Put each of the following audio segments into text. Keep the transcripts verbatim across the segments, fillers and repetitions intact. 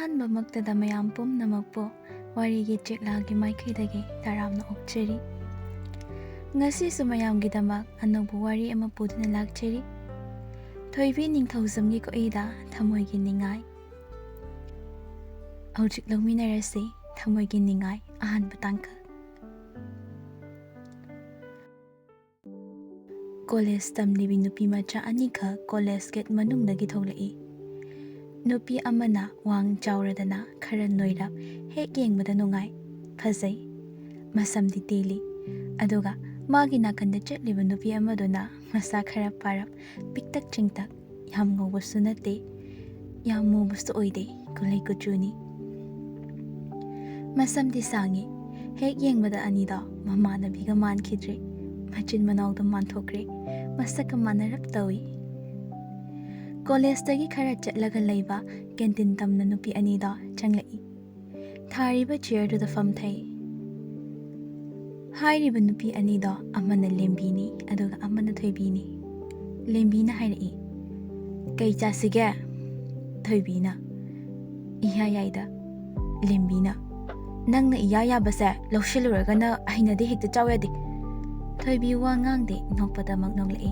ꯑꯍꯥꯟꯕꯃꯛꯇꯗ ꯃꯌꯥꯝ ꯄꯨꯝꯅꯃꯛꯄꯨ ꯋꯥꯔꯤꯒꯤ ꯆꯦꯛꯂꯥꯒꯤ ꯃꯥꯏꯀꯩꯗꯒꯤ ꯇꯔꯥꯝꯅ ꯑꯣꯛꯆꯔꯤ꯫ ꯉꯁꯤꯁꯨ ꯃꯌꯥꯝꯒꯤꯗꯃꯛ ꯑꯅꯧꯕ ꯋꯥꯔꯤ ꯑꯃ ꯄꯨꯗꯨꯅ ꯂꯥꯛꯆꯔꯤ꯫ ꯊꯣꯏꯕꯤ ꯅꯤꯡꯊꯧꯖꯝꯒꯤ ꯈꯨꯠꯏꯗ ꯊꯃꯣꯏꯒꯤ ꯅꯤꯡꯉꯥꯏ꯫ ꯍꯧꯖꯤꯛ ꯂꯧꯃꯤꯟꯅꯔꯁꯤ ꯊꯃꯣꯏꯒꯤ ꯅꯤꯡꯉꯥꯏ ꯑꯍꯥꯟꯕ ꯇꯥꯡꯀꯛ꯫ ꯀꯣꯂꯦꯖ ꯇꯝꯂꯤꯕꯤ ꯅꯨꯄꯤ ꯃꯆꯥ ꯑꯅꯤꯈꯛ ꯀꯣꯂꯦꯖ ꯒꯦꯠ ꯃꯅꯨꯡꯗꯒꯤ ꯊꯣꯛꯂꯛꯏ꯫ ꯅꯨꯄꯤ ꯑꯃꯅ ꯋꯥꯡ ꯆꯥꯎꯔꯗꯅ ꯈꯔ ꯅꯣꯏꯔꯞ, ꯍꯦꯛ ꯌꯦꯡꯕꯗ ꯅꯨꯡꯉꯥꯏ, ꯐꯖꯩ꯫ ꯃꯁꯝꯗꯤ ꯇꯦꯜꯂꯤ꯫ ꯑꯗꯨꯒ ꯃꯥꯒꯤ ꯅꯥꯀꯟꯗ ꯆꯠꯂꯤꯕ ꯅꯨꯄꯤ ꯑꯃꯗꯨꯅ ꯃꯁꯥ ꯈꯔ ꯄꯥꯔꯞ, ꯄꯤꯛꯇꯛ ꯆꯤꯡꯇꯛ, ꯌꯥꯝ ꯉꯧꯕꯁꯨ ꯅꯠꯇꯦ, ꯌꯥꯝ ꯃꯨꯕꯁꯨ ꯑꯣꯏꯗꯦ, ꯀꯨꯂꯩ ꯀꯨꯆꯨꯅꯤ꯫ ꯃꯁꯝꯗꯤ ꯁꯥꯡꯉꯤ꯫ ꯍꯦꯛ ꯌꯦꯡꯕꯗ ꯑꯅꯤꯗꯣ ꯃꯃꯥꯟꯅꯕꯤꯒ ꯃꯥꯟꯈꯤꯗ꯭ꯔꯦ꯫ ꯃꯆꯤꯟ ꯃꯅꯥꯎꯗꯣ ꯃꯥꯟꯊꯣꯛꯈ꯭ꯔꯦ꯫ ꯃꯁꯛꯀ ꯃꯥꯟꯅꯔꯞ ꯇꯧꯏ꯫ ꯀꯣꯂꯦꯖꯇꯒꯤ ꯈꯔ ꯆꯠꯂꯒ ꯂꯩꯕ ꯀꯦꯟꯇꯤꯟ ꯇꯝꯅ ꯅꯨꯄꯤ ꯑꯅꯤꯗꯣ ꯆꯪꯂꯛꯏ꯫ ꯊꯥꯔꯤꯕ ꯆꯤꯌꯔꯗꯨꯗ ꯐꯝꯊꯩ꯫ ꯍꯥꯏꯔꯤꯕ ꯅꯨꯄꯤ ꯑꯅꯤꯗꯣ ꯑꯃꯅ ꯂꯦꯝꯕꯤꯅꯤ, ꯑꯗꯨꯒ ꯑꯃꯅ ꯊꯣꯏꯕꯤꯅꯤ꯫ ꯂꯦꯝꯕꯤꯅ ꯍꯥꯏꯔꯛꯏ, "ꯀꯩ ꯆꯥꯁꯤꯒꯦ?" ꯊꯣꯏꯕꯤꯅ, "ꯏꯌꯥ ꯌꯥꯏꯗ꯫" ꯂꯦꯝꯕꯤꯅ, "ꯅꯪꯅ ꯏꯌꯥ ꯌꯥꯕꯁꯦ ꯂꯧꯁꯤꯜꯂꯨꯔꯒꯅ ꯍꯩꯅꯗꯦ, ꯍꯦꯛꯇ ꯆꯥꯎ ꯌꯥꯗꯦ꯫" ꯊꯣꯏꯕꯤ ꯋꯥ ꯉꯥꯡꯗꯦ, ꯅꯣꯛꯄꯗꯃꯛ ꯅꯣꯛꯂꯛꯏ꯫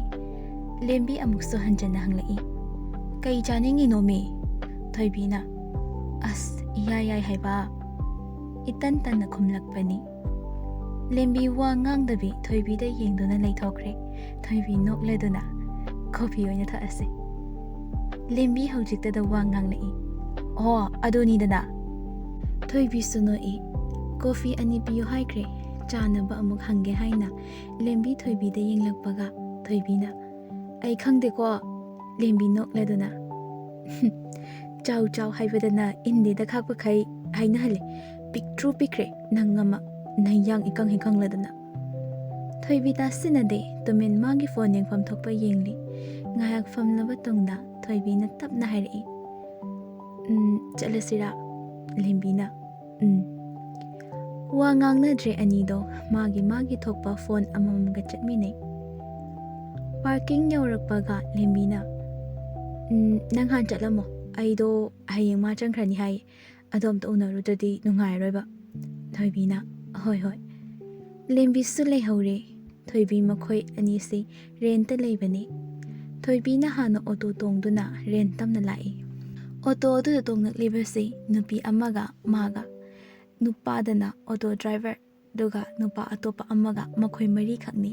ꯂꯦꯝꯕꯤ ꯑꯃꯨꯛꯁꯨ ꯍꯟꯖꯟꯅ ꯍꯪꯂꯛꯏ, "ꯀꯩ ꯆꯥꯅꯤꯡꯉꯤꯅꯣꯃꯤ?" ꯊꯣꯏꯕꯤꯅ, "ꯑꯁ, ꯏꯌꯥ ꯌꯥꯏ ꯍꯥꯏꯕ꯫" ꯏꯇꯟ ꯇꯟꯅ ꯈꯨꯝꯂꯛꯄꯅꯤ꯫ ꯂꯦꯝꯕꯤ ꯋꯥ ꯉꯥꯡꯗꯕꯤ ꯊꯣꯏꯕꯤꯗ ꯌꯦꯡꯗꯨꯅ ꯂꯩꯊꯣꯛꯈ꯭ꯔꯦ꯫ ꯊꯣꯏꯕꯤ ꯅꯣꯛꯂꯗꯨꯅ, "ꯀꯣꯐꯤ ꯑꯣꯏꯅ ꯊꯛꯑꯁꯦ꯫" ꯂꯦꯝꯕꯤ ꯍꯧꯖꯤꯛꯇꯗ ꯋꯥ ꯉꯥꯡꯂꯛꯏ꯫ "ꯑꯣ, ꯑꯗꯨꯅꯤꯗꯅ꯫" ꯊꯣꯏꯕꯤꯁꯨ ꯅꯣꯛꯏ꯫ "ꯀꯣꯐꯤ ꯑꯅꯤ ꯄꯤꯌꯨ ꯍꯥꯏꯈ꯭ꯔꯦ, ꯆꯥꯅꯕ ꯑꯃꯨꯛ ꯍꯪꯒꯦ" ꯍꯥꯏꯅ ꯂꯦꯝꯕꯤ ꯊꯣꯏꯕꯤꯗ ꯌꯦꯡꯂꯛꯄꯒ ꯊꯣꯏꯕꯤꯅ, "ꯑꯩ ꯈꯪꯗꯦꯀꯣ꯫" ꯂꯦꯝꯕꯤ ꯅꯣꯛꯂꯗꯨꯅ, "ꯆꯥꯎ ꯆꯥꯎ ꯍꯥꯏꯕꯗꯅ ꯏꯟꯗꯦꯗ ꯈꯥꯛꯄꯈꯩ ꯍꯥꯏꯅꯍꯜꯂꯦ꯫ ꯄꯤꯛꯇ꯭ꯔꯨ ꯄꯤꯛꯈ꯭ꯔꯦ ꯅꯪ ꯑꯃ, ꯅꯌꯥꯡ ꯏꯀꯪ ꯍꯦꯛ ꯀꯪꯂꯗꯅ꯫" ꯊꯣꯏꯕꯤ ꯇꯥꯁꯤꯟꯅꯗꯦ, ꯇꯨꯃꯤꯟ ꯃꯥꯒꯤ ꯐꯣꯟ ꯌꯦꯡꯐꯝ ꯊꯣꯛꯄ ꯌꯦꯡꯂꯤ꯫ ꯉꯥꯏꯍꯥꯛ ꯐꯝꯂꯕ ꯇꯨꯡꯗ ꯊꯣꯏꯕꯤꯅ ꯇꯞꯅ ꯍꯥꯏꯔꯛꯏ, "ꯎꯝ, ꯆꯠꯂꯁꯤꯔꯥ?" ꯂꯦꯝꯕꯤꯅ, "ꯎꯝ꯫" ꯋꯥ ꯉꯥꯡꯅꯗ꯭ꯔꯦ ꯑꯅꯤꯗꯣ, ꯃꯥꯒꯤ ꯃꯥꯒꯤ ꯊꯣꯛꯄ ꯐꯣꯟ ꯑꯃꯃꯝꯒ ꯆꯠꯃꯤꯟꯅꯩ꯫ ꯄꯥꯔꯀꯤꯡ ꯌꯧꯔꯛꯄꯒ ꯂꯦꯝꯕꯤꯅ, "ꯎꯝ, ꯅꯪ ꯍꯥꯟ ꯆꯠꯂꯝꯃꯣ, "ꯑꯩꯗꯣ ꯍꯌꯦꯡ ꯃꯥ ꯆꯪꯈ꯭ꯔꯅꯤ ꯍꯥꯏ, ꯑꯗꯣ ꯑꯝꯇ ꯎꯅꯔꯨꯗ꯭ꯔꯗꯤ ꯅꯨꯡꯉꯥꯏꯔꯔꯣꯏꯕ꯫" ꯊꯣꯏꯕꯤꯅ, "ꯍꯣꯏ ꯍꯣꯏ꯫" ꯂꯦꯝꯕꯤꯁꯨ ꯂꯩꯍꯧꯔꯦ꯫ ꯊꯣꯏꯕꯤ ꯃꯈꯣꯏ ꯑꯅꯤꯁꯤ ꯔꯦꯟꯇ ꯂꯩꯕꯅꯤ꯫ ꯊꯣꯏꯕꯤꯅ ꯍꯥꯟꯅ ꯑꯣꯇꯣ ꯇꯣꯡꯗꯨꯅ ꯔꯦꯟꯇ ꯇꯝꯅ ꯂꯥꯛꯏ꯫ ꯑꯣꯇꯣ ꯑꯗꯨꯗ ꯇꯣꯡꯂꯛꯂꯤꯕꯁꯤ ꯅꯨꯄꯤ ꯑꯃꯒ ꯃꯥꯒ꯫ ꯅꯨꯄꯥꯗꯅ ꯑꯣꯇꯣ ꯗ꯭ꯔꯥꯏꯚꯔ, ꯑꯗꯨꯒ ꯅꯨꯄꯥ ꯑꯇꯣꯞꯄ ꯑꯃꯒ, ꯃꯈꯣꯏ ꯃꯔꯤꯈꯛꯅꯤ꯫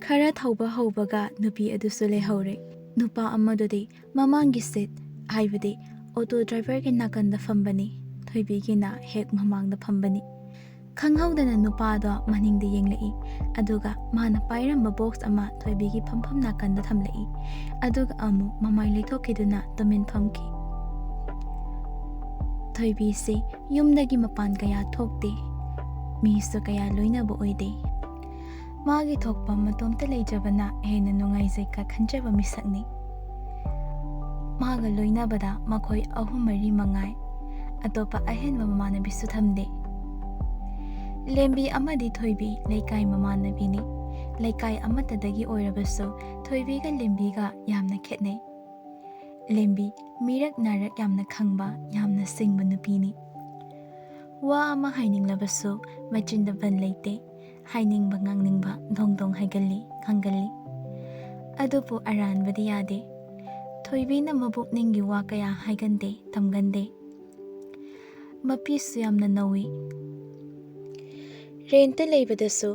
ꯈꯔ ꯊꯧꯕ ꯍꯧꯕꯒ ꯅꯨꯄꯤ ꯑꯗꯨꯁꯨ ꯂꯩꯍꯧꯔꯦ꯫ ꯅꯨꯄꯥ ꯑꯃꯗꯨꯗꯤ ꯃꯃꯥꯡꯒꯤ ꯁꯤꯠ, ꯍꯥꯏꯕꯗꯤ ꯑꯣꯇꯣ ꯗ꯭ꯔꯥꯏꯚꯔꯒꯤ ꯅꯥꯀꯟꯗ ꯐꯝꯕꯅꯤ, ꯊꯣꯏꯕꯤꯒꯤꯅ ꯍꯦꯛ ꯃꯃꯥꯡꯗ ꯐꯝꯕꯅꯤ꯫ ꯈꯪꯍꯧꯗꯅ ꯅꯨꯄꯥꯗꯣ ꯃꯅꯤꯡꯗ ꯌꯦꯡꯂꯛꯏ, ꯑꯗꯨꯒ ꯃꯥꯅ ꯄꯥꯏꯔꯝꯕ ꯕꯣꯛꯁ ꯑꯃ ꯊꯣꯏꯕꯤꯒꯤ ꯐꯝꯐꯝ ꯅꯥꯀꯟꯗ ꯊꯝꯂꯛꯏ, ꯑꯗꯨꯒ ꯑꯃꯨꯛ ꯃꯃꯥꯏ ꯂꯩꯊꯣꯛꯈꯤꯗꯨꯅ ꯇꯨꯃꯤꯟ ꯐꯝꯈꯤ꯫ ꯊꯣꯏꯕꯤꯁꯤ ꯌꯨꯝꯗꯒꯤ ꯃꯄꯥꯟ ꯀꯌꯥ ꯊꯣꯛꯇꯦ, ꯃꯤꯁꯨ ꯀꯌꯥ ꯂꯣꯏꯅꯕ ꯑꯣꯏꯗꯦ꯫ ꯃꯥꯒꯤ ꯊꯣꯛꯄ ꯃꯇꯣꯝꯇ ꯂꯩꯖꯕꯅ ꯍꯦꯟꯅ ꯅꯨꯡꯉꯥꯏꯖꯩ ꯀ ꯈꯟꯖꯕ ꯃꯤꯁꯛꯅꯤ꯫ ꯃꯥꯒ ꯂꯣꯏꯅꯕꯗ ꯃꯈꯣꯏ ꯑꯍꯨꯝ ꯃꯔꯤ ꯃꯉꯥꯏ, ꯑꯇꯣꯞꯄ ꯑꯍꯦꯟꯕ ꯃꯃꯥꯟꯅꯕꯤꯁꯨ ꯊꯝꯗꯦ꯫ ꯂꯦꯝꯕꯤ ꯑꯃꯗꯤ ꯊꯣꯏꯕꯤ ꯂꯩꯀꯥꯏ ꯃꯃꯥꯟꯅꯕꯤꯅꯤ꯫ ꯂꯩꯀꯥꯏ ꯑꯃꯠꯇꯗꯒꯤ ꯑꯣꯏꯔꯕꯁꯨ ꯊꯣꯏꯕꯤꯒ ꯂꯦꯝꯕꯤꯒ ꯌꯥꯝꯅ ꯈꯦꯠꯅꯩ꯫ ꯂꯦꯝꯕꯤ ꯃꯤꯔꯛ ꯅꯥꯔꯛ ꯌꯥꯝꯅ ꯈꯪꯕ, ꯌꯥꯝꯅ ꯁꯤꯡꯕ ꯅꯨꯄꯤꯅꯤ꯫ ꯋꯥ ꯑꯃ ꯍꯥꯏꯅꯤꯡꯂꯕꯁꯨ ꯃꯆꯤꯟꯗ ꯕꯟ ꯂꯩꯇꯦ꯫ ꯍꯥꯏꯅꯤꯡꯕ ꯉꯥꯡꯅꯤꯡꯕ ꯗꯣꯡ ꯗꯣꯡ ꯍꯥꯏꯒꯜꯂꯤ, ꯉꯥꯡꯒꯜꯂꯤ꯫ ꯑꯗꯨꯕꯨ ꯑꯔꯥꯟꯕꯗꯤ ꯌꯥꯗꯦ꯫ ꯊꯣꯏꯕꯤꯅ ꯃꯕꯨꯛꯅꯤꯡꯒꯤ ꯋꯥ ꯀꯌꯥ ꯍꯥꯏꯒꯟꯗꯦ, ꯇꯝꯒꯟꯗꯦ꯫ ꯃꯄꯤꯁꯨ ꯌꯥꯝꯅ ꯅꯧꯏ꯫ ꯔꯦꯟꯇ ꯂꯩꯕꯗꯁꯨ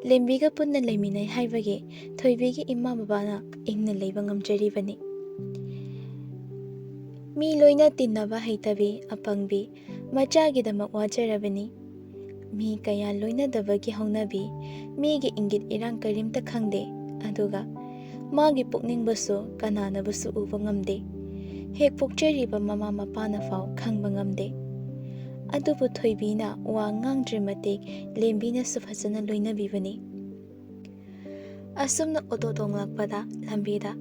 ꯂꯦꯝꯕꯤꯒ ꯄꯨꯟꯅ ꯂꯩꯃꯤꯟꯅꯩ ꯍꯥꯏꯕꯒꯤ ꯊꯣꯏꯕꯤꯒꯤ ꯏꯃꯥ ꯕꯕꯥꯅ ꯏꯪꯅ ꯂꯩꯕ ꯉꯝꯖꯔꯤꯕꯅꯤ꯫ ꯃꯤ ꯂꯣꯏꯅ ꯇꯤꯟꯅꯕ ꯍꯩꯇꯕꯤ, ꯑꯄꯪꯕꯤ, ꯃꯆꯥꯒꯤꯗꯃꯛ ꯋꯥꯖꯔꯕꯅꯤ꯫ ꯃꯤ ꯀꯌꯥ ꯂꯣꯏꯅꯗꯕꯒꯤ ꯍꯧꯅꯕꯤ, ꯃꯤꯒꯤ ꯏꯪꯒꯤꯠ ꯏꯔꯥꯡ ꯀꯔꯤꯝꯇ ꯈꯪꯗꯦ, ꯑꯗꯨꯒ ꯃꯥꯒꯤ ꯄꯨꯛꯅꯤꯡꯕꯨꯁꯨ ꯀꯅꯥꯅꯕꯨꯁꯨ ꯎꯕ ꯉꯝꯗꯦ꯫ ꯍꯦꯛ ꯄꯣꯛꯆꯔꯤꯕ ꯃꯃꯥ ꯃꯄꯥꯅ ꯐꯥꯎ ꯈꯪꯕ ꯉꯝꯗꯦ꯫ ꯑꯗꯨꯕꯨ ꯊꯣꯏꯕꯤꯅ ꯋꯥ ꯉꯥꯡꯗ꯭ꯔꯤ ꯃꯇꯤꯛ ꯂꯦꯝꯕꯤꯅꯁꯨ ꯐꯖꯅ ꯂꯣꯏꯅꯕꯤꯕꯅꯤ꯫ ꯑꯁꯨꯝꯅ ꯑꯣꯇꯣ ꯇꯣꯡꯂꯛꯄꯗ ꯂꯝꯕꯤꯗ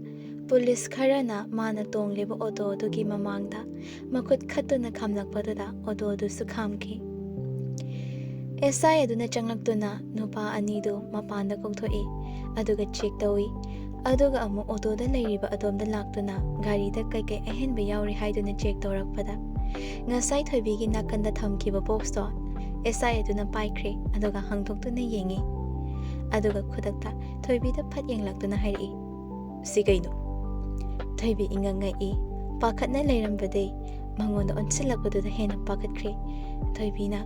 ꯄꯨꯂꯤꯁ ꯈꯔꯅ ꯃꯥꯅ ꯇꯣꯡꯂꯤꯕ ꯑꯣꯇꯣ ꯑꯗꯨꯒꯤ ꯃꯃꯥꯡꯗ ꯃꯈꯨꯠ ꯈꯠꯇꯨꯅ ꯈꯥꯝꯂꯛꯄꯗꯨꯗ ꯑꯣꯇꯣ ꯑꯗꯨꯁꯨ ꯈꯥꯝꯈꯤ꯫ ꯑꯦꯁ ꯑꯥꯏ ꯑꯗꯨꯅ ꯆꯪꯂꯛꯇꯨꯅ ꯅꯨꯄꯥ ꯑꯅꯤꯗꯨ ꯃꯄꯥꯟꯗ ꯀꯧꯊꯣꯛꯏ, ꯑꯗꯨꯒ ꯆꯦꯛ ꯇꯧꯏ꯫ ꯑꯗꯨꯒ ꯑꯃꯨꯛ ꯑꯣꯇꯣꯗ ꯂꯩꯔꯤꯕ ꯑꯗꯣꯝꯗ ꯂꯥꯛꯇꯨꯅ ꯒꯥꯔꯤꯗ ꯀꯩꯀꯩ ꯑꯍꯦꯟꯕ ꯌꯥꯎꯔꯤ ꯍꯥꯏꯗꯨꯅ ꯆꯦꯛ ꯇꯧꯔꯛꯄꯗ, ꯉꯁꯥꯏ ꯊꯣꯏꯕꯤꯒꯤ ꯅꯥꯀꯟꯗ ꯊꯝꯈꯤꯕ ꯕꯣꯛꯁꯇꯣ ꯑꯦꯁ ꯑꯥꯏ ꯑꯗꯨꯅ ꯄꯥꯏꯈ꯭ꯔꯦ, ꯑꯗꯨꯒ ꯍꯥꯡꯗꯣꯛꯇꯨꯅ ꯌꯦꯡꯉꯤ꯫ ꯑꯗꯨꯒ ꯈꯨꯗꯛꯇ ꯊꯣꯏꯕꯤꯗ ꯐꯠ ꯌꯦꯡꯂꯛꯇꯨꯅ ꯍꯥꯏꯔꯛꯏ, "ꯁꯤ ꯀꯩꯅꯣ?" ꯊꯣꯏꯕꯤ ꯏꯉꯛ ꯉꯛꯏ꯫ ꯄꯥꯈꯠꯅ ꯂꯩꯔꯝꯕꯗꯩ ꯃꯉꯣꯟꯗ ꯑꯣꯟꯁꯤꯜꯂꯛꯄꯗꯨꯗ ꯍꯦꯟꯅ ꯄꯥꯈꯠꯈ꯭ꯔꯦ꯫ ꯊꯣꯏꯕꯤꯅ,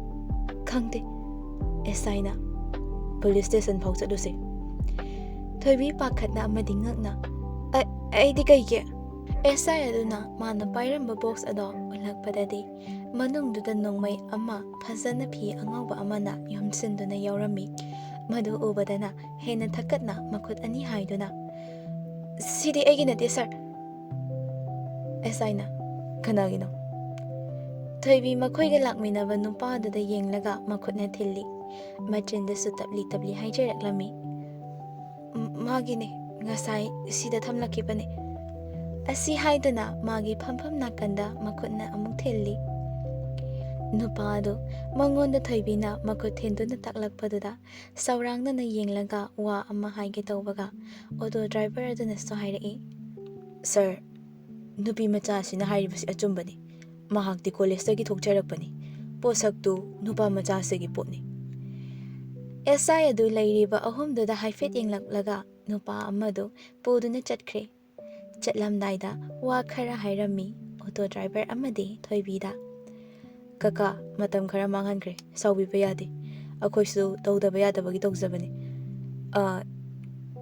"ꯈꯪꯗꯦ," ꯑꯦꯁ ꯑꯥꯏꯅ, "ꯄꯨꯂꯤꯁ ꯁ꯭ꯇꯦꯁꯟ ꯐꯥꯎ ꯆꯠꯂꯨꯁꯦ꯫" ꯊꯣꯏꯕꯤ ꯄꯥꯈꯠꯅ ꯑꯃꯗꯤ ꯉꯛꯅ, "ꯑ-, ꯑꯩꯗꯤ ꯀꯩꯒꯤ?" ꯑꯦꯁ ꯑꯥꯏ ꯑꯗꯨꯅ ꯃꯥꯅ ꯄꯥꯏꯔꯝꯕ ꯕꯣꯛꯁ ꯑꯗꯣ ꯎꯠꯂꯛꯄꯗꯗꯤ ꯃꯅꯨꯡꯗꯨꯗ ꯅꯣꯡꯃꯩ ꯑꯃ ꯐꯖꯅ ꯐꯤ ꯑꯉꯧꯕ ꯑꯃꯅ ꯌꯣꯝꯁꯤꯟꯗꯨꯅ ꯌꯥꯎꯔꯝꯃꯤ꯫ ꯃꯗꯨ ꯎꯕꯗꯅ ꯍꯦꯟꯅ ꯊꯛꯀꯠꯅ ꯃꯈꯨꯠ ꯑꯅꯤ ꯍꯥꯏꯗꯨꯅ, "ꯁꯤꯗꯤ ꯑꯩꯒꯤ ꯅꯠꯇꯦ, ꯁꯥꯔ꯫" ꯑꯦꯁ ꯑꯥꯏꯅ, "ꯀꯅꯥꯒꯤꯅꯣ?" ꯊꯣꯏꯕꯤ ꯃꯈꯣꯏꯒ ꯂꯥꯛꯃꯤꯟꯅꯕ ꯅꯨꯄꯥꯗꯨꯗ ꯌꯦꯡꯂꯒ ꯃꯈꯨꯠꯅ ꯊꯤꯜꯂꯤ꯫ ꯃꯆꯤꯟꯗꯁꯨ ꯇꯞꯂꯤ ꯇꯞꯂꯤ ꯍꯥꯏꯖꯔꯛꯂꯝꯃꯤ, "ꯃ-, ꯃꯥꯒꯤꯅꯦ, ꯉꯁꯥꯏ ꯁꯤꯗ ꯊꯝꯂꯛꯈꯤꯕꯅꯦ꯫" ꯑꯁꯤ ꯍꯥꯏꯗꯨꯅ ꯃꯥꯒꯤ ꯐꯝꯐꯝ ꯅꯥꯀꯟꯗ ꯃꯈꯨꯠꯅ ꯑꯃꯨꯛ ꯊꯤꯜꯂꯤ꯫ ꯅꯨꯄꯥ ꯑꯗꯨ ꯃꯉꯣꯟꯗ ꯊꯣꯏꯕꯤꯅ ꯃꯈꯨꯠ ꯊꯤꯟꯗꯨꯅ ꯇꯥꯛꯂꯛꯄꯗꯨꯗ ꯁꯧꯔꯥꯡꯅꯅ ꯌꯦꯡꯂꯒ ꯋꯥ ꯑꯃ ꯍꯥꯏꯒꯦ ꯇꯧꯕꯒ ꯑꯣꯇꯣ ꯗ꯭ꯔꯥꯏꯚꯔ ꯑꯗꯨꯅꯁꯨ ꯍꯥꯏꯔꯛꯏ, "ꯁꯥꯔ, ꯅꯨꯄꯤ ꯃꯆꯥꯁꯤꯅ ꯍꯥꯏꯔꯤꯕꯁꯤ ꯑꯆꯨꯝꯕꯅꯤ꯫ ꯃꯍꯥꯛꯇꯤ ꯀꯣꯂꯦꯖꯇꯒꯤ ꯊꯣꯛꯆꯔꯛꯄꯅꯤ꯫ ꯄꯣꯠꯁꯛꯇꯨ ꯅꯨꯄꯥ ꯃꯆꯥꯁꯤꯒꯤ ꯄꯣꯠꯅꯤ꯫" ꯑꯦꯁ ꯑꯥꯏ ꯑꯗꯨ ꯂꯩꯔꯤꯕ ꯑꯍꯨꯝꯗꯨꯗ ꯍꯥꯏꯐꯦꯠ ꯌꯦꯡꯂꯛꯂꯒ ꯅꯨꯄꯥ ꯑꯃꯗꯨ ꯄꯨꯗꯨꯅ ꯆꯠꯈ꯭ꯔꯦ꯫ ꯆꯠꯂꯝꯗꯥꯏꯗ ꯋꯥ ꯈꯔ ꯍꯥꯏꯔꯝꯃꯤ ꯑꯣꯇꯣ ꯗ꯭ꯔꯥꯏꯚꯔ ꯑꯃꯗꯤ ꯊꯣꯏꯕꯤꯗ꯫ "ꯀꯀꯥ, ꯃꯇꯝ ꯈꯔ ꯃꯥꯡꯍꯟꯈ꯭ꯔꯦ, ꯁꯥꯎꯕꯤꯕ ꯌꯥꯗꯦ꯫ ꯑꯩꯈꯣꯏꯁꯨ ꯇꯧꯗꯕ ꯌꯥꯗꯕꯒꯤ ꯇꯧꯖꯕꯅꯤ꯫ ꯑ,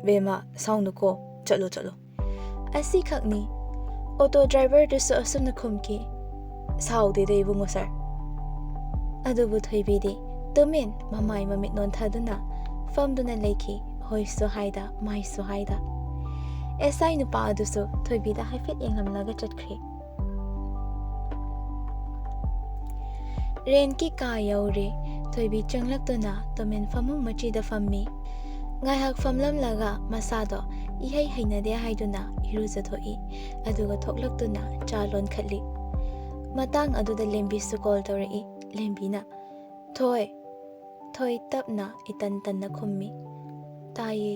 ꯕꯦꯝꯃ, ꯁꯥꯎꯅꯨꯀꯣ, ꯆꯠꯂꯣ, ꯆꯠꯂꯣ꯫" ꯑꯁꯤꯈꯛꯅꯤ꯫ ꯑꯣꯇꯣ ꯗ꯭ꯔꯥꯏꯚꯔꯗꯨꯁꯨ ꯑꯁꯨꯝꯅ ꯈꯨꯝꯈꯤ, "ꯁꯥꯎꯗꯦꯗ ꯏꯕꯨꯡꯉꯣ ꯁꯥꯔ꯫" ꯑꯗꯨꯕꯨ ꯊꯣꯏꯕꯤꯗꯤ ꯇꯨꯃꯤꯟ ꯃꯃꯥꯏ ꯃꯃꯤꯠ ꯅꯣꯟꯊꯗꯨꯅ ꯐꯝꯗꯨꯅ ꯂꯩꯈꯤ, ꯍꯣꯏꯁꯨ ꯍꯥꯏꯗ, ꯃꯥꯏꯁꯨ ꯍꯥꯏꯗ꯫ ꯑꯦꯁ ꯑꯥꯏ ꯅꯨꯄꯥ ꯑꯗꯨꯁꯨ ꯊꯣꯏꯕꯤꯗ ꯍꯥꯏꯐꯦꯠ ꯌꯦꯡꯂꯝꯂꯒ ꯆꯠꯈ꯭ꯔꯦ꯫ ꯔꯦꯟꯠꯀꯤ ꯀꯥ ꯌꯧꯔꯦ꯫ ꯊꯣꯏꯕꯤ ꯆꯪꯂꯛꯇꯨꯅ ꯇꯨꯃꯤꯟ ꯐꯃꯨꯡ ꯃꯆꯤꯗ ꯐꯝꯃꯤ꯫ ꯉꯥꯏꯍꯥꯛ ꯐꯝꯂꯝꯂꯒ ꯃꯁꯥꯗꯣ ꯏꯍꯩ ꯍꯩꯅꯗꯦ ꯍꯥꯏꯗꯨꯅ ꯏꯔꯨꯖꯊꯣꯛꯏ꯫ ꯑꯗꯨꯒ ꯊꯣꯛꯂꯛꯇꯨꯅ ꯆꯥ ꯂꯣꯟꯈꯠꯂꯤ꯫ ꯃꯇꯥꯡ ꯑꯗꯨꯗ ꯂꯦꯝꯕꯤꯁꯨ ꯀꯣꯜ ꯇꯧꯔꯛꯏ꯫ ꯂꯦꯝꯕꯤꯅ, "ꯊꯣꯏ꯫" ꯊꯣꯏ ꯇꯞꯅ ꯏꯇꯟ ꯇꯟꯅ ꯈꯨꯝꯃꯤ꯫ "ꯇꯥꯏꯌꯦ꯫"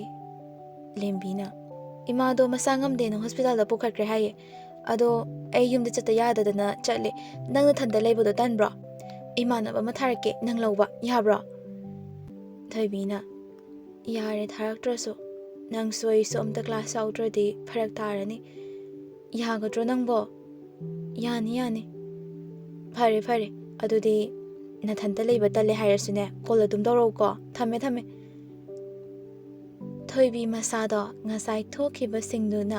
ꯂꯦꯝꯕꯤꯅ, "ꯏꯃꯥꯗꯣ ꯃꯁꯥ ꯉꯝꯗꯦꯅ ꯍꯣꯁꯄꯤꯇꯥꯜꯗ ꯄꯨꯈꯠꯈ꯭ꯔꯦ ꯍꯥꯏꯌꯦ꯫ ꯑꯗꯣ ꯑꯩ ꯌꯨꯝꯗ ꯆꯠꯇ ꯌꯥꯗꯗꯅ ꯆꯠꯂꯦ꯫ ꯅꯪ ꯅꯊꯟꯗ ꯂꯩꯕꯗꯣ ꯇꯟꯕ꯭ꯔꯣ? ꯏꯃꯥꯟꯅꯕ ꯑꯃ ꯊꯥꯔꯛꯀꯦ, ꯅꯪ ꯂꯧꯕ ꯌꯥꯕ꯭ꯔꯣ?" ꯊꯣꯏꯕꯤꯅ, "ꯌꯥꯔꯦ, ꯊꯥꯔꯛꯇ꯭ꯔꯁꯨ꯫ ꯅꯪꯁꯨ ꯑꯩꯁꯨ ꯑꯝꯇ ꯀ꯭ꯂꯥꯁ ꯌꯥꯎꯗ꯭ꯔꯗꯤ ꯐꯔꯛ ꯇꯥꯔꯅꯤ꯫ ꯌꯥꯒꯗ꯭ꯔꯣ ꯅꯪꯕꯣ?" "ꯌꯥꯅꯤ, ꯌꯥꯅꯤ꯫" "ꯐꯔꯦ, ꯐꯔꯦ꯫ ꯑꯗꯨꯗꯤ ꯅꯊꯟꯇ ꯂꯩꯕ ꯇꯜꯂꯦ ꯍꯥꯏꯔꯁꯨꯅꯦ, ꯀꯣꯜ ꯑꯗꯨꯝ ꯇꯧꯔꯛꯎꯀꯣ꯫ ꯊꯝꯃꯦ, ꯊꯝꯃꯦ꯫" ꯊꯣꯏꯕꯤ ꯃꯁꯥꯗꯣ ꯉꯁꯥꯏ ꯊꯣꯛꯈꯤꯕꯁꯤꯡꯗꯨꯅ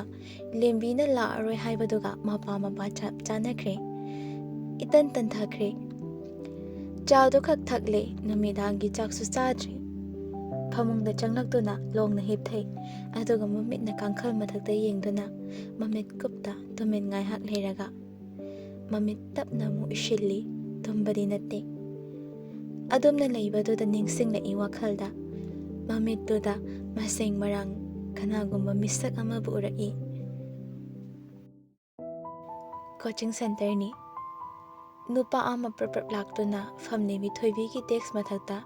ꯂꯦꯝꯕꯤꯅ ꯂꯥꯛꯑꯔꯣꯏ ꯍꯥꯏꯕꯗꯨꯒ ꯃꯄꯥ ꯃꯄꯥ ꯆꯞ ꯆꯥꯅꯈ꯭ꯔꯦ꯫ ꯏꯇꯟ ꯇꯟꯊꯈ꯭ꯔꯦ꯫ ꯆꯥꯗꯨ ꯈꯛ ꯊꯛꯂꯦ, ꯅꯨꯃꯤꯗꯥꯡꯒꯤ ꯆꯥꯛꯁꯨ ꯆꯥꯗ꯭ꯔꯤ꯫ ꯐꯃꯨꯡꯗ ꯆꯪꯂꯛꯇꯨꯅ ꯂꯣꯡꯅ ꯍꯤꯞꯊꯩ, ꯑꯗꯨꯒ ꯃꯃꯤꯠꯅ ꯀꯥꯡꯈꯜ ꯃꯊꯛꯇ ꯌꯦꯡꯗꯨꯅ ꯃꯃꯤꯠ ꯀꯨꯞꯇ ꯇꯨꯃꯤꯟ ꯉꯥꯏꯍꯥꯛ ꯂꯩꯔꯒ ꯃꯃꯤꯠ ꯇꯞꯅ ꯑꯃꯨꯛ ꯎꯏꯁꯤꯜꯂꯤ꯫ ꯇꯨꯝꯕꯗꯤ ꯅꯠꯇꯦ꯫ ꯑꯗꯨꯝꯅ ꯂꯩꯕꯗꯨꯗ ꯅꯤꯡꯁꯤꯡꯂꯛꯏ ꯋꯥꯈꯜꯗ꯫ ꯃꯃꯤꯠꯇꯨꯗ ꯃꯁꯦꯡ ꯃꯔꯥꯡ ꯀꯅꯥꯒꯨꯝꯕ ꯃꯤꯁꯛ ꯑꯃꯕꯨ ꯎꯔꯛꯏ꯫ ꯀꯣꯆꯤꯡ ꯁꯦꯟꯇꯔꯅꯤ꯫ ꯅꯨꯄꯥ ꯑꯃ ꯄ꯭ꯔꯞ ꯄ꯭ꯔꯞ ꯂꯥꯛꯇꯨꯅ ꯐꯝꯂꯤꯕꯤ ꯊꯣꯏꯕꯤꯒꯤ ꯗꯦꯁ꯭ꯛ ꯃꯊꯛꯇ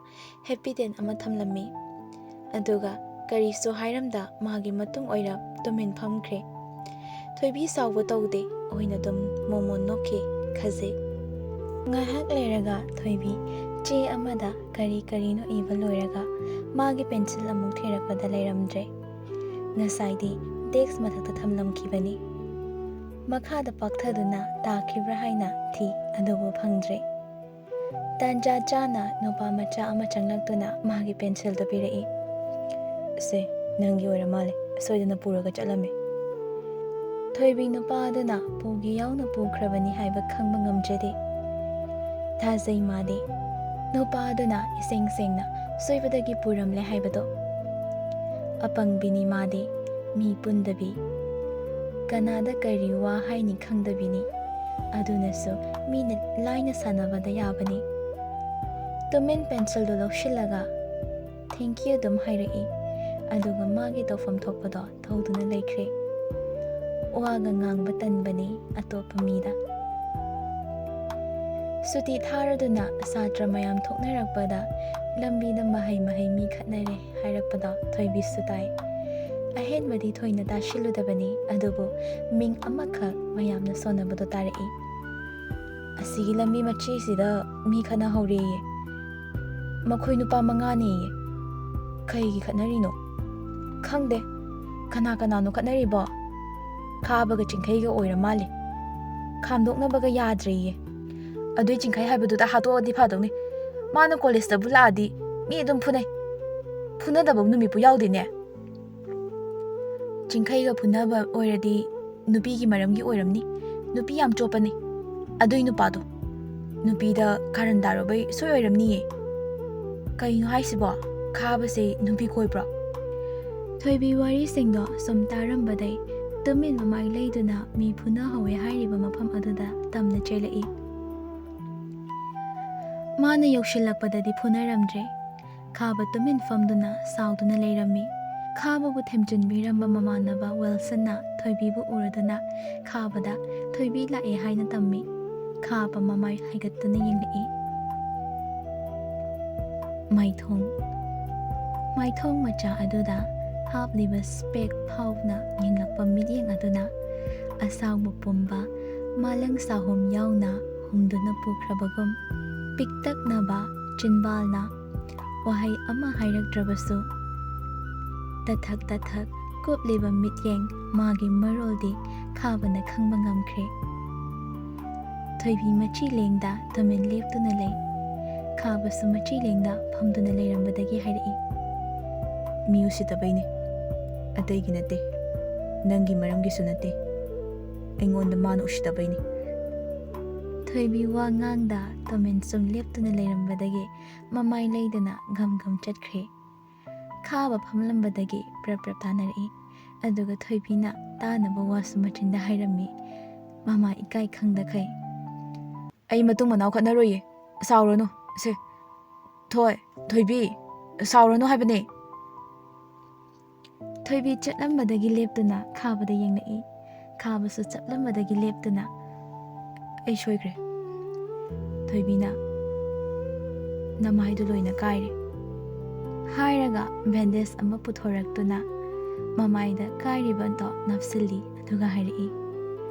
ꯍꯦꯄꯤ ꯗꯦꯟ ꯑꯃ ꯊꯝꯂꯝꯃꯤ꯫ ꯑꯗꯨꯒ ꯀꯔꯤꯁꯨ ꯍꯥꯏꯔꯝꯗ ꯃꯥꯒꯤ ꯃꯇꯨꯡ ꯑꯣꯏꯔꯞ ꯇꯨꯃꯤꯟ ꯐꯝꯈ꯭ꯔꯦ꯫ ꯊꯣꯏꯕꯤ ꯁꯥꯎꯕ ꯇꯧꯗꯦ, ꯑꯣꯏꯅ ꯑꯗꯨꯝ ꯃꯣꯃꯣꯟ ꯅꯣꯛꯈꯤ ꯈꯖꯤꯛ꯫ ꯉꯥꯏꯍꯥꯛ ꯂꯩꯔꯒ ꯊꯣꯏꯕꯤ ꯆꯦ ꯑꯃꯗ ꯀꯔꯤ ꯀꯔꯤꯅꯣ ꯏꯕ ꯂꯣꯏꯔꯒ ꯃꯥꯒꯤ ꯄꯦꯟꯁꯤꯜ ꯑꯃꯨꯛ ꯊꯤꯔꯛꯄꯗ ꯂꯩꯔꯝꯗ꯭ꯔꯦ꯫ ꯉꯁꯥꯏꯗꯤ ꯗꯦꯁ꯭ꯛ ꯃꯊꯛꯇ ꯊꯝꯂꯝꯈꯤꯕꯅꯤ꯫ ꯃꯈꯥꯗ ꯄꯥꯛꯊꯗꯨꯅ ꯇꯥꯈꯤꯕ꯭ꯔꯥ ꯍꯥꯏꯅ ꯊꯤ, ꯑꯗꯨꯕꯨ ꯐꯪꯗ꯭ꯔꯦ꯫ ꯇꯥꯟꯖꯥ ꯆꯥꯅ ꯅꯨꯄꯥ ꯃꯆꯥ ꯑꯃ ꯆꯪꯂꯛꯇꯨꯅ ꯃꯥꯒꯤ ꯄꯦꯟꯁꯤꯜꯗꯨ ꯄꯤꯔꯛꯏ꯫ "ꯁꯦ, ꯅꯪꯒꯤ ꯑꯣꯏꯔ ꯃꯥꯜꯂꯦ, ꯁꯣꯏꯗꯅ ꯄꯨꯔꯒ ꯆꯠꯂꯝꯃꯦ꯫" ꯊꯣꯏꯕꯤ ꯅꯨꯄꯥ ꯑꯗꯨꯅ ꯄꯨꯒꯦ ꯌꯥꯎꯅ ꯄꯨꯈ꯭ꯔꯕꯅꯤ ꯍꯥꯏꯕ ꯈꯪꯕ ꯉꯝꯖꯗꯦ꯫ ꯊꯥꯖꯩ ꯃꯥꯗꯤ ꯅꯨꯄꯥ ꯑꯗꯨꯅ ꯏꯁꯦꯡ ꯁꯦꯡꯅ ꯁꯣꯏꯕꯗꯒꯤ ꯄꯨꯔꯝꯂꯦ ꯍꯥꯏꯕꯗꯣ꯫ ꯑꯄꯪꯕꯤꯅꯤ ꯃꯥꯗꯤ, ꯃꯤ ꯄꯨꯟꯗꯕꯤ꯫ ꯀꯅꯥꯗ ꯀꯔꯤ ꯋꯥ ꯍꯥꯏꯅꯤ ꯈꯪꯗꯕꯤꯅꯤ꯫ ꯑꯗꯨꯅꯁꯨ ꯃꯤꯅ ꯂꯥꯏꯅ ꯁꯥꯟꯅꯕꯗ ꯌꯥꯕꯅꯤ꯫ ꯇꯨꯃꯤꯟ ꯄꯦꯟꯁꯤꯜꯗꯨ ꯂꯧꯁꯤꯜꯂꯒ "Thank you" ꯑꯗꯨꯝ ꯍꯥꯏꯔꯛꯏ꯫ ꯑꯗꯨꯒ ꯃꯥꯒꯤ ꯇꯧꯐꯝ ꯊꯣꯛꯄꯗꯣ ꯇꯧꯗꯨꯅ ꯂꯩꯈ꯭ꯔꯦ꯫ ꯋꯥꯒ ꯉꯥꯡꯕ ꯇꯟꯕꯅꯤ ꯑꯇꯣꯞꯄ ꯃꯤꯗ꯫ ꯁꯨꯇꯤ ꯊꯥꯔꯗꯨꯅ ꯁꯥꯇ꯭ꯔ ꯃꯌꯥꯝ ꯊꯣꯛꯅꯔꯛꯄꯗ ꯂꯝꯕꯤꯗ ꯃꯍꯩ ꯃꯍꯩ ꯃꯤ ꯈꯠꯅꯔꯦ ꯍꯥꯏꯔꯛꯄꯗꯣ ꯊꯣꯏꯕꯤꯁꯨ ꯇꯥꯏ꯫ ꯑꯍꯦꯟꯕꯗꯤ ꯊꯣꯏꯅ ꯇꯥꯁꯤꯜꯂꯨꯗꯕꯅꯤ, ꯑꯗꯨꯕꯨ ꯃꯤꯡ ꯑꯃꯈꯛ ꯃꯌꯥꯝꯅ ꯁꯣꯟꯅꯕꯗꯣ ꯇꯥꯔꯛꯏ꯫ "ꯑꯁꯤꯒꯤ ꯂꯝꯕꯤ ꯃꯆꯤꯁꯤꯗ ꯃꯤ ꯈꯠꯅꯍꯧꯔꯦꯌꯦ꯫ ꯃꯈꯣꯏ ꯅꯨꯄꯥ ꯃꯉꯥꯅꯦꯌꯦ꯫ ꯀꯩꯒꯤ ꯈꯠꯅꯔꯤꯅꯣ? ꯈꯪꯗꯦ꯫ ꯀꯅꯥ ꯀꯅꯥꯅꯣ ꯈꯠꯅꯔꯤꯕꯣ? ꯈꯥꯕꯒ ꯆꯤꯡꯈꯩꯒ ꯑꯣꯏꯔ ꯃꯥꯜꯂꯦ꯫ ꯈꯥꯝꯗꯣꯛꯅꯕꯒ ꯌꯥꯗ꯭ꯔꯦꯌꯦ꯫ ꯑꯗꯨꯏ ꯆꯤꯡꯈꯩ ꯍꯥꯏꯕꯗꯨꯗ ꯍꯥꯠꯇꯣꯛꯑꯗꯤ ꯐꯗꯧꯅꯤ꯫ ꯃꯥꯅ ꯀꯣꯂꯦꯖꯇꯕꯨ ꯂꯥꯛꯑꯗꯤ ꯃꯤ ꯑꯗꯨꯝ ꯐꯨꯅꯩ꯫ ꯐꯨꯅꯗꯕ ꯅꯨꯃꯤꯠꯄꯨ ꯌꯥꯎꯗꯦꯅꯦ꯫ ꯆꯤꯡꯈꯩꯒ ꯐꯨꯅꯕ ꯑꯣꯏꯔꯗꯤ ꯅꯨꯄꯤꯒꯤ ꯃꯔꯝꯒꯤ ꯑꯣꯏꯔꯝꯅꯤ꯫ ꯅꯨꯄꯤ ꯌꯥꯝ ꯆꯣꯞꯄꯅꯤ ꯑꯗꯨꯏ ꯅꯨꯄꯥꯗꯣ꯫ ꯅꯨꯄꯤꯗ ꯀꯥꯔꯟ ꯇꯥꯔꯨꯕꯩ ꯁꯣꯏ ꯑꯣꯏꯔꯝꯅꯤꯌꯦ꯫ ꯀꯩꯅꯣ ꯍꯥꯏꯁꯤꯕꯣ? ꯈꯥꯕꯁꯦ ꯅꯨꯄꯤ ꯀꯣꯏꯕ꯭ꯔꯣ?" ꯊꯣꯏꯕꯤ ꯋꯥꯔꯤꯁꯤꯡꯗꯣ ꯁꯨꯝ ꯇꯥꯔꯝꯕꯗꯩ ꯇꯨꯃꯤꯟ ꯃꯃꯥꯏ ꯂꯩꯗꯨꯅ ꯃꯤ ꯐꯨꯅꯍꯧꯋꯦ ꯍꯥꯏꯔꯤꯕ ꯃꯐꯝ ꯑꯗꯨꯗ ꯇꯝꯅ ꯆꯦꯜꯂꯛꯏ꯫ ꯃꯥꯅ ꯌꯧꯁꯤꯜꯂꯛꯄꯗꯗꯤ ꯐꯨꯅꯔꯝꯗ꯭ꯔꯦ꯫ ꯈꯥꯕ ꯇꯨꯃꯤꯟ ꯐꯝꯗꯨꯅ ꯁꯥꯎꯗꯨꯅ ꯂꯩꯔꯝꯃꯤ꯫ ꯈꯥꯕꯕꯨ ꯊꯦꯝꯖꯤꯟꯕꯤꯔꯝꯕ ꯃꯃꯥꯟꯅꯕ ꯋꯤꯜꯁꯟꯅ ꯊꯣꯏꯕꯤꯕꯨ ꯎꯔꯗꯨꯅ ꯈꯥꯕꯗ "ꯊꯣꯏꯕꯤ ꯂꯥꯛꯑꯦ" ꯍꯥꯏꯅ ꯇꯝꯃꯤ꯫ ꯈꯥꯕ ꯃꯃꯥꯏ ꯍꯥꯏꯒꯠꯇꯨꯅ ꯌꯦꯡꯂꯛꯏ꯫ ꯃꯥꯏꯊꯣꯡ꯫ ꯃꯥꯏꯊꯣꯡ ꯃꯆꯥ ꯑꯗꯨꯗ ꯍꯥꯞꯂꯤꯕ ꯁ꯭ꯄꯦꯛ ꯐꯥꯎꯅ ꯌꯦꯡꯂꯛꯄ ꯃꯤꯠꯌꯦꯡ ꯑꯗꯨꯅ ꯑꯁꯥꯎꯕ ꯄꯨꯝꯕ ꯃꯥꯂꯪ ꯁꯥꯍꯨꯝ ꯌꯥꯎꯅ ꯍꯨꯝꯗꯨꯅ ꯄꯨꯈ꯭ꯔꯕꯒꯨꯝ, ꯄꯤꯛꯇꯛꯅꯕ ꯆꯤꯟꯕꯥꯜꯅ ꯋꯥꯍꯩ ꯑꯃ ꯍꯥꯏꯔꯛꯇ꯭ꯔꯕꯁꯨ, ꯇꯊꯛ ꯇꯊꯛ ꯀꯨꯞꯂꯤꯕ ꯃꯤꯠꯌꯦꯡ ꯃꯥꯒꯤ ꯃꯔꯣꯜꯗꯤ ꯈꯥꯕꯅ ꯈꯪꯕ ꯉꯝꯈ꯭ꯔꯦ꯫ ꯊꯣꯏꯕꯤ ꯃꯆꯤ ꯂꯦꯡꯗ ꯇꯨꯃꯤꯟ ꯂꯦꯞꯇꯨꯅ ꯂꯩ꯫ ꯈꯥꯕꯁꯨ ꯃꯆꯤ ꯂꯦꯡꯗ ꯐꯝꯗꯨꯅ ꯂꯩꯔꯝꯕꯗꯒꯤ ꯍꯥꯏꯔꯛꯏ꯫ "ꯃꯤ ꯎꯁꯤꯠꯇꯕꯩꯅꯦ, ꯑꯇꯩꯒꯤ ꯅꯠꯇꯦ, ꯅꯪꯒꯤ ꯃꯔꯝꯒꯤꯁꯨ ꯅꯠꯇꯦ, ꯑꯩꯉꯣꯟꯗ ꯃꯥꯅ ꯎꯁꯤꯠꯇꯕꯩꯅꯦ꯫" ꯊꯣꯏꯕꯤ ꯋꯥ ꯉꯥꯡꯗ ꯇꯨꯃꯤꯟ ꯁꯨꯝ ꯂꯦꯞꯇꯨꯅ ꯂꯩꯔꯝꯕꯗꯒꯤ ꯃꯃꯥꯏ ꯂꯩꯗꯅ ꯒꯝ ꯒꯝ ꯆꯠꯈ꯭ꯔꯦ꯫ ꯈꯥꯕ ꯐꯝꯂꯝꯕꯗꯒꯤ ꯄ꯭ꯔꯞ ꯄ꯭ꯔꯞ ꯇꯥꯅꯔꯛꯏ꯫ ꯑꯗꯨꯒ ꯊꯣꯏꯕꯤꯅ ꯇꯥꯅꯕ ꯋꯥꯁꯨ ꯃꯆꯤꯟꯗ ꯍꯥꯏꯔꯝꯃꯤ, ꯃꯃꯥ ꯏꯀꯥꯏ ꯈꯪꯗꯈꯩ꯫ "ꯑꯩ ꯃꯇꯨꯡ ꯃꯅꯥꯎ ꯈꯠꯅꯔꯣꯏꯌꯦ, ꯁꯥꯎꯔꯅꯨ꯫ ꯁꯦ, ꯊꯣꯏ, ꯊꯣꯏꯕꯤ, ꯁꯥꯎꯔꯅꯨ ꯍꯥꯏꯕꯅꯦ꯫" ꯊꯣꯏꯕꯤ ꯆꯠꯂꯝꯕꯗꯒꯤ ꯂꯦꯞꯇꯨꯅ ꯈꯥꯕꯗ ꯌꯦꯡꯂꯛꯏ꯫ ꯈꯥꯕꯁꯨ ꯆꯠꯂꯝꯕꯗꯒꯤ ꯂꯦꯞꯇꯨꯅ, "ꯑꯩ ꯁꯣꯏꯈ꯭ꯔꯦ, ꯊꯣꯏꯕꯤꯅ ꯅꯃꯥꯏꯗꯨ ꯂꯣꯏꯅ ꯀꯥꯏꯔꯦ" ꯍꯥꯏꯔꯒ ꯕꯦꯟꯗꯦꯖ ꯑꯃ ꯄꯨꯊꯣꯔꯛꯇꯨꯅ ꯃꯃꯥꯏꯗ ꯀꯥꯏꯔꯤꯕꯗꯣ ꯅꯞꯁꯤꯜꯂꯤ, ꯑꯗꯨꯒ ꯍꯥꯏꯔꯛꯏ,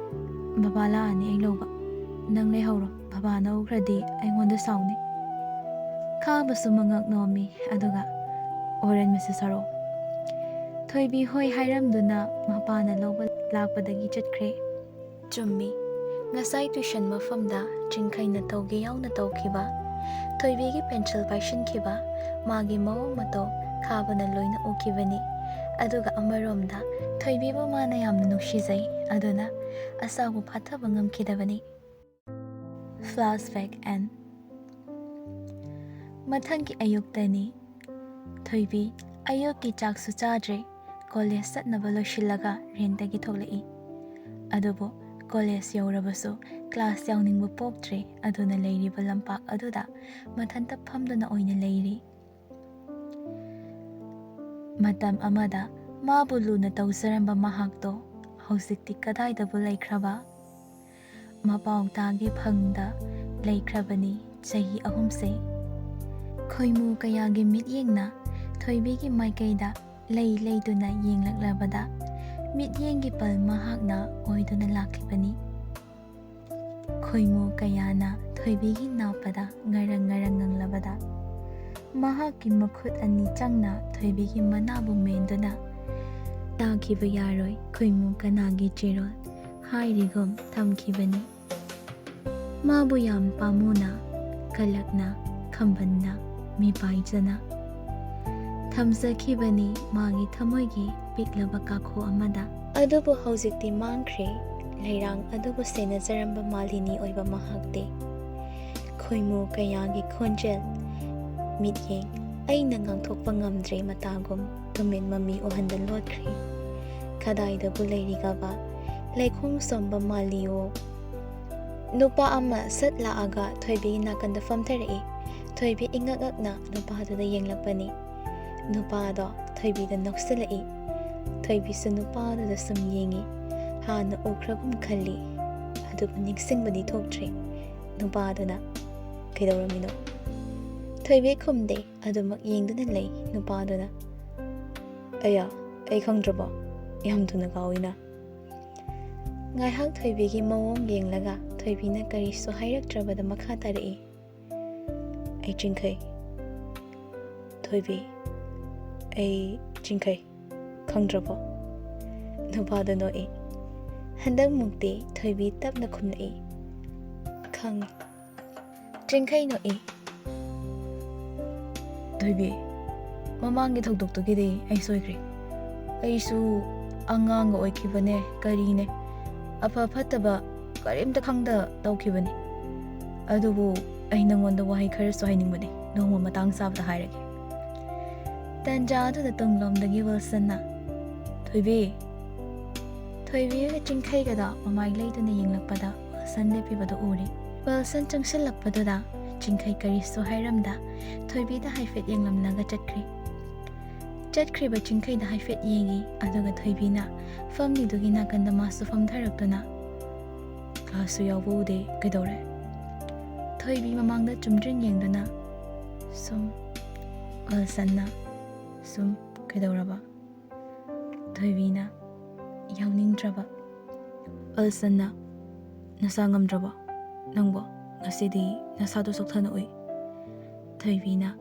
"ꯕꯕꯥ ꯂꯥꯛꯑꯅꯤ ꯑꯩ ꯂꯧꯕ꯫ ꯅꯪ ꯂꯩꯍꯧꯔꯣ, ꯕꯕꯥꯅ ꯎꯈ꯭ꯔꯗꯤ ꯑꯩꯉꯣꯟꯗ ꯁꯥꯎꯅꯤ꯫" ꯈꯥꯕꯁꯨ ꯃꯉꯛ ꯅꯣꯝꯃꯤ, ꯑꯗꯨꯒ, "ꯑꯣꯔꯦꯟ, ꯃꯤꯁꯦꯁ ꯁꯔꯣ꯫" ꯊꯣꯏꯕꯤ ꯍꯣꯏ ꯍꯥꯏꯔꯝꯗꯨꯅ ꯃꯄꯥꯅ ꯂꯧꯕ ꯂꯥꯛꯄꯗꯒꯤ ꯆꯠꯈ꯭ꯔꯦ꯫ ꯆꯨꯝꯃꯤ, ꯉꯁꯥꯏ ꯇ꯭ꯌꯨꯁꯟ ꯃꯐꯝꯗ ꯆꯤꯡꯈꯩꯅ ꯇꯧꯒꯦ ꯌꯥꯎꯅ ꯇꯧꯈꯤꯕ, ꯊꯣꯏꯕꯤꯒꯤ ꯄꯦꯟꯁꯤꯜ ꯄꯥꯏꯁꯤꯟꯈꯤꯕ, ꯃꯥꯒꯤ ꯃꯑꯣꯡ ꯃꯇꯧ ꯈꯥꯕꯅ ꯂꯣꯏꯅ ꯎꯈꯤꯕꯅꯤ꯫ ꯑꯗꯨꯒ ꯑꯃꯔꯣꯝꯗ ꯊꯣꯏꯕꯤꯕꯨ ꯃꯥꯅ ꯌꯥꯝꯅ ꯅꯨꯡꯁꯤꯖꯩ, ꯑꯗꯨꯅ ꯑꯁꯥꯎꯕ ꯐꯥꯊꯕ ꯉꯝꯈꯤꯗꯕꯅꯤ꯫ Flashback N꯫ ꯃꯊꯪꯒꯤ ꯑꯌꯨꯛꯇꯅꯤ꯫ ꯊꯣꯏꯕꯤ ꯑꯌꯨꯛꯀꯤ ꯆꯥꯛꯁꯨ ꯆꯥꯗ꯭ꯔꯦ꯫ ꯀꯣꯂꯦꯖ ꯆꯠꯅꯕ ꯂꯣꯏꯁꯤꯜꯂꯒ ꯔꯦꯟꯇꯒꯤ ꯊꯣꯛꯂꯛꯏ꯫ ꯑꯗꯨꯕꯨ ꯀꯣꯂꯦꯖ ꯌꯧꯔꯕꯁꯨ ꯀ꯭ꯂꯥꯁ ꯌꯥꯎꯅꯤꯡꯕ ꯄꯣꯛꯇ꯭ꯔꯦ, ꯑꯗꯨꯅ ꯂꯩꯔꯤꯕ ꯂꯝꯄꯥꯛ ꯑꯗꯨꯗ ꯃꯊꯟꯇ ꯐꯝꯗꯨꯅ ꯑꯣꯏꯅ ꯂꯩꯔꯤ꯫ ꯃꯇꯝ ꯑꯃꯗ ꯃꯥꯕꯨ ꯂꯨꯅ ꯇꯧꯖꯔꯝꯕ ꯃꯍꯥꯛꯇꯣ ꯍꯧꯖꯤꯛꯇꯤ ꯀꯗꯥꯏꯗꯕꯨ ꯂꯩꯈ꯭ꯔꯕ? ꯃꯄꯥꯎ ꯇꯥꯒꯦ ꯐꯪꯗ ꯂꯩꯈ꯭ꯔꯕꯅꯤ ꯆꯍꯤ ꯑꯍꯨꯝꯁꯦ꯫ ꯈꯣꯏꯃꯨ ꯀꯌꯥꯒꯤ ꯃꯤꯠꯌꯦꯡꯅ ꯊꯣꯏꯕꯤꯒꯤ ꯃꯥꯏꯀꯩꯗ ꯂꯩ ꯂꯩꯗꯨꯅ ꯌꯦꯡꯂꯛꯂꯕꯗ, ꯃꯤꯠꯌꯦꯡꯒꯤ ꯄꯜ ꯃꯍꯥꯛꯅ ꯑꯣꯏꯗꯨꯅ ꯂꯥꯛꯈꯤꯕꯅꯤ꯫ ꯈꯣꯏꯃꯨ ꯀꯌꯥꯅ ꯊꯣꯏꯕꯤꯒꯤ ꯅꯥꯞꯄꯗ ꯉꯔꯪ ꯉꯔꯪ ꯉꯪꯂꯕꯗ, ꯃꯍꯥꯛꯀꯤ ꯃꯈꯨꯠ ꯑꯅꯤ ꯆꯪꯅ ꯊꯣꯏꯕꯤꯒꯤ ꯃꯅꯥꯕꯨ ꯃꯦꯟꯗꯨꯅ, "ꯇꯥꯈꯤꯕ ꯌꯥꯔꯣꯏ ꯈꯣꯏꯃꯨ ꯀꯅꯥꯒꯤ ꯆꯦꯔꯣꯜ" ꯍꯥꯏꯔꯤꯒꯨꯝ ꯊꯝꯈꯤꯕꯅꯤ꯫ ꯃꯥꯕꯨ ꯌꯥꯝ ꯄꯥꯝꯃꯨꯅ, ꯀꯂꯛꯅ, ꯈꯝꯕꯟꯅ, ꯃꯤꯄꯥꯏꯖꯅ ꯊꯝꯖꯈꯤꯕꯅꯤ ꯃꯥꯒꯤ ꯊꯃꯣꯏꯒꯤ ꯄꯤꯛꯂꯕ ꯀꯥꯈꯣ ꯑꯃꯗ꯫ ꯑꯗꯨꯕꯨ ꯍꯧꯖꯤꯛꯇꯤ ꯃꯥꯡꯈ꯭ꯔꯦ ꯂꯩꯔꯥꯡ ꯑꯗꯨꯕꯨ ꯁꯦꯟꯅꯖꯔꯝꯕ ꯃꯥꯂꯤꯅꯤ ꯑꯣꯏꯕ ꯃꯍꯥꯛꯇꯤ꯫ ꯈꯣꯏꯃꯨ ꯀꯌꯥꯒꯤ ꯈꯣꯟꯖꯦꯜ, ꯃꯤꯠꯌꯦꯡ, ꯑꯩꯅ ꯉꯥꯡꯊꯣꯛꯄ ꯉꯝꯗ꯭ꯔꯦ ꯃꯇꯥꯒꯨꯝ ꯇꯨꯃꯤꯟ ꯃꯃꯤ ꯎꯍꯟꯗ ꯂꯣꯠꯈ꯭ꯔꯦ꯫ ꯀꯗꯥꯏꯗꯕꯨ ꯂꯩꯔꯤꯒꯕ ꯂꯩꯈꯣꯡ ꯁꯣꯝꯕ ꯃꯥꯂꯤꯑꯣ? ꯅꯨꯄꯥ ꯑꯃ ꯁꯠ ꯂꯥꯛꯑꯒ ꯊꯣꯏꯕꯤꯒꯤ ꯅꯥꯀꯟꯗ ꯐꯝꯊꯔꯛꯏ꯫ ꯊꯣꯏꯕꯤ ꯏꯉꯛ ꯉꯛꯅ ꯅꯨꯄꯥꯗꯨꯗ ꯌꯦꯡꯂꯛꯄꯅꯤ꯫ ꯅꯨꯄꯥꯗꯣ ꯊꯣꯏꯕꯤꯗ ꯅꯣꯛꯁꯤꯜꯂꯛꯏ꯫ ꯊꯣꯏꯕꯤꯁꯨ ꯅꯨꯄꯥꯗꯨꯗ ꯁꯨꯝ ꯌꯦꯡꯉꯤ꯫ ꯍꯥꯟꯅ ꯎꯈ꯭ꯔꯒꯨꯝ ꯈꯜꯂꯤ, ꯑꯗꯨꯕꯨ ꯅꯤꯡꯁꯤꯡꯕꯗꯤ ꯊꯣꯛꯇ꯭ꯔꯦ꯫ ꯅꯨꯄꯥꯗꯨꯅ, "ꯀꯩꯗꯧꯔꯝꯃꯤꯅꯣ?" ꯊꯣꯏꯕꯤ ꯈꯨꯝꯗꯦ, ꯑꯗꯨꯃꯛ ꯌꯦꯡꯗꯨꯅ ꯂꯩ ꯅꯨꯄꯥꯗꯨꯅ꯫ "ꯑꯌꯥ, ꯑꯩ ꯈꯪꯗ꯭ꯔꯕꯣ? ꯌꯥꯝ ꯊꯨꯅ ꯀꯥꯎꯏꯅ꯫ ꯉꯥꯏꯍꯥꯛ ꯊꯣꯏꯕꯤꯒꯤ ꯃꯑꯣꯡ ꯌꯦꯡꯂꯒ ꯊꯣꯏꯕꯤꯅ ꯀꯔꯤꯁꯨ ꯍꯥꯏꯔꯛꯇ꯭ꯔꯕꯗ ꯃꯈꯥ ꯇꯥꯔꯛꯏ, "ꯑꯩ ꯆꯤꯡꯈꯩ꯫" ꯊꯣꯏꯕꯤ, "ꯑꯩ ꯆꯤꯡꯈꯩ, ꯈꯪꯗ꯭ꯔꯕꯣ?" ꯅꯨꯄꯥꯗꯣ ꯅꯣꯛꯏ꯫ ꯍꯟꯗꯛꯃꯨꯛꯇꯤ ꯊꯣꯏꯕꯤ ꯇꯞꯅ ꯈꯨꯝꯂꯛꯏ, "ꯈꯪꯉꯤ꯫" ꯆꯤꯡꯈꯩ ꯅꯣꯛꯏ꯫ "ꯊꯣꯏꯕꯤ, ꯃꯃꯥꯡꯒꯤ ꯊꯧꯗꯣꯛꯇꯨꯒꯤꯗꯤ ꯑꯩ ꯁꯣꯏꯈ꯭ꯔꯦ꯫ ꯑꯩꯁꯨ ꯑꯉꯥꯡꯒ ꯑꯣꯏꯈꯤꯕꯅꯦ, ꯀꯔꯤꯅꯦ, ꯑꯐ ꯐꯠꯇꯕ ꯀꯔꯤꯝꯇ ꯈꯪꯗ ꯇꯧꯈꯤꯕꯅꯤ꯫ ꯑꯗꯨꯕꯨ ꯑꯩ ꯅꯉꯣꯟꯗ ꯋꯥꯍꯩ ꯈꯔꯁꯨ ꯍꯥꯏꯅꯤꯡꯕꯅꯤ, ꯅꯣꯡꯃ ꯃꯇꯥꯡ ꯆꯥꯕꯗ ꯍꯥꯏꯔꯒꯦ꯫" ꯇꯟꯖꯥ ꯑꯗꯨꯗ ꯇꯨꯡꯂꯣꯝꯗꯒꯤ ꯋꯤꯜꯁꯟꯅ, "ꯊꯣꯏꯕꯤ!" ꯊꯣꯏꯕꯤꯒ ꯆꯤꯡꯈꯩꯒꯗ ꯃꯃꯥꯏ ꯂꯩꯗꯨꯅ ꯌꯦꯡꯂꯛꯄꯗ ꯋꯤꯜꯁꯟ ꯂꯦꯞꯄꯤꯕꯗꯨ ꯎꯔꯦ꯫ ꯋꯤꯜꯁꯟ ꯆꯪꯁꯤꯜꯂꯛꯄꯗꯨꯗ ꯆꯤꯡꯈꯩ ꯀꯔꯤꯁꯨ ꯍꯥꯏꯔꯝꯗ ꯊꯣꯏꯕꯤꯗ ꯍꯥꯏꯐꯦꯠ ꯌꯦꯡꯂꯝꯂꯒ ꯆꯠꯈ꯭ꯔꯦ꯫ ꯆꯠꯈ꯭ꯔꯤꯕ ꯆꯤꯡꯈꯩꯗ ꯍꯥꯏꯐꯦꯠ ꯌꯦꯡꯉꯤ, ꯑꯗꯨꯒ ꯊꯣꯏꯕꯤꯅ ꯐꯝꯂꯤꯗꯨꯒꯤ ꯅꯥꯀꯟꯗ ꯃꯥꯁꯨ ꯐꯝꯊꯔꯛꯇꯨꯅ, "ꯀ꯭ꯂꯥꯁꯁꯨ ꯌꯥꯎꯕ ꯎꯗꯦ, ꯀꯩꯗꯧꯔꯦ?" ꯊꯣꯏꯕꯤ ꯃꯃꯥꯡꯗ ꯆꯨꯝꯗ꯭ꯔꯤꯡ ꯌꯦꯡꯗꯨꯅ ꯁꯨꯝ, ꯋꯤꯜꯁꯟꯅ ꯁꯨꯝ, "ꯀꯩꯗꯧꯔꯕ?" ꯊꯣꯏꯕꯤꯅ ꯌꯥꯎꯅꯤꯡꯗ꯭ꯔꯕ꯫ ꯋꯤꯜꯁꯟꯅ, "ꯅꯁꯥ ꯉꯝꯗ꯭ꯔꯕꯣ ꯅꯪꯕꯣ? ꯉꯁꯤꯗꯤ ꯅꯁꯥꯗꯣ ꯆꯣꯛꯊꯅ ꯎꯏ꯫" ꯊꯣꯏꯕꯤꯅ,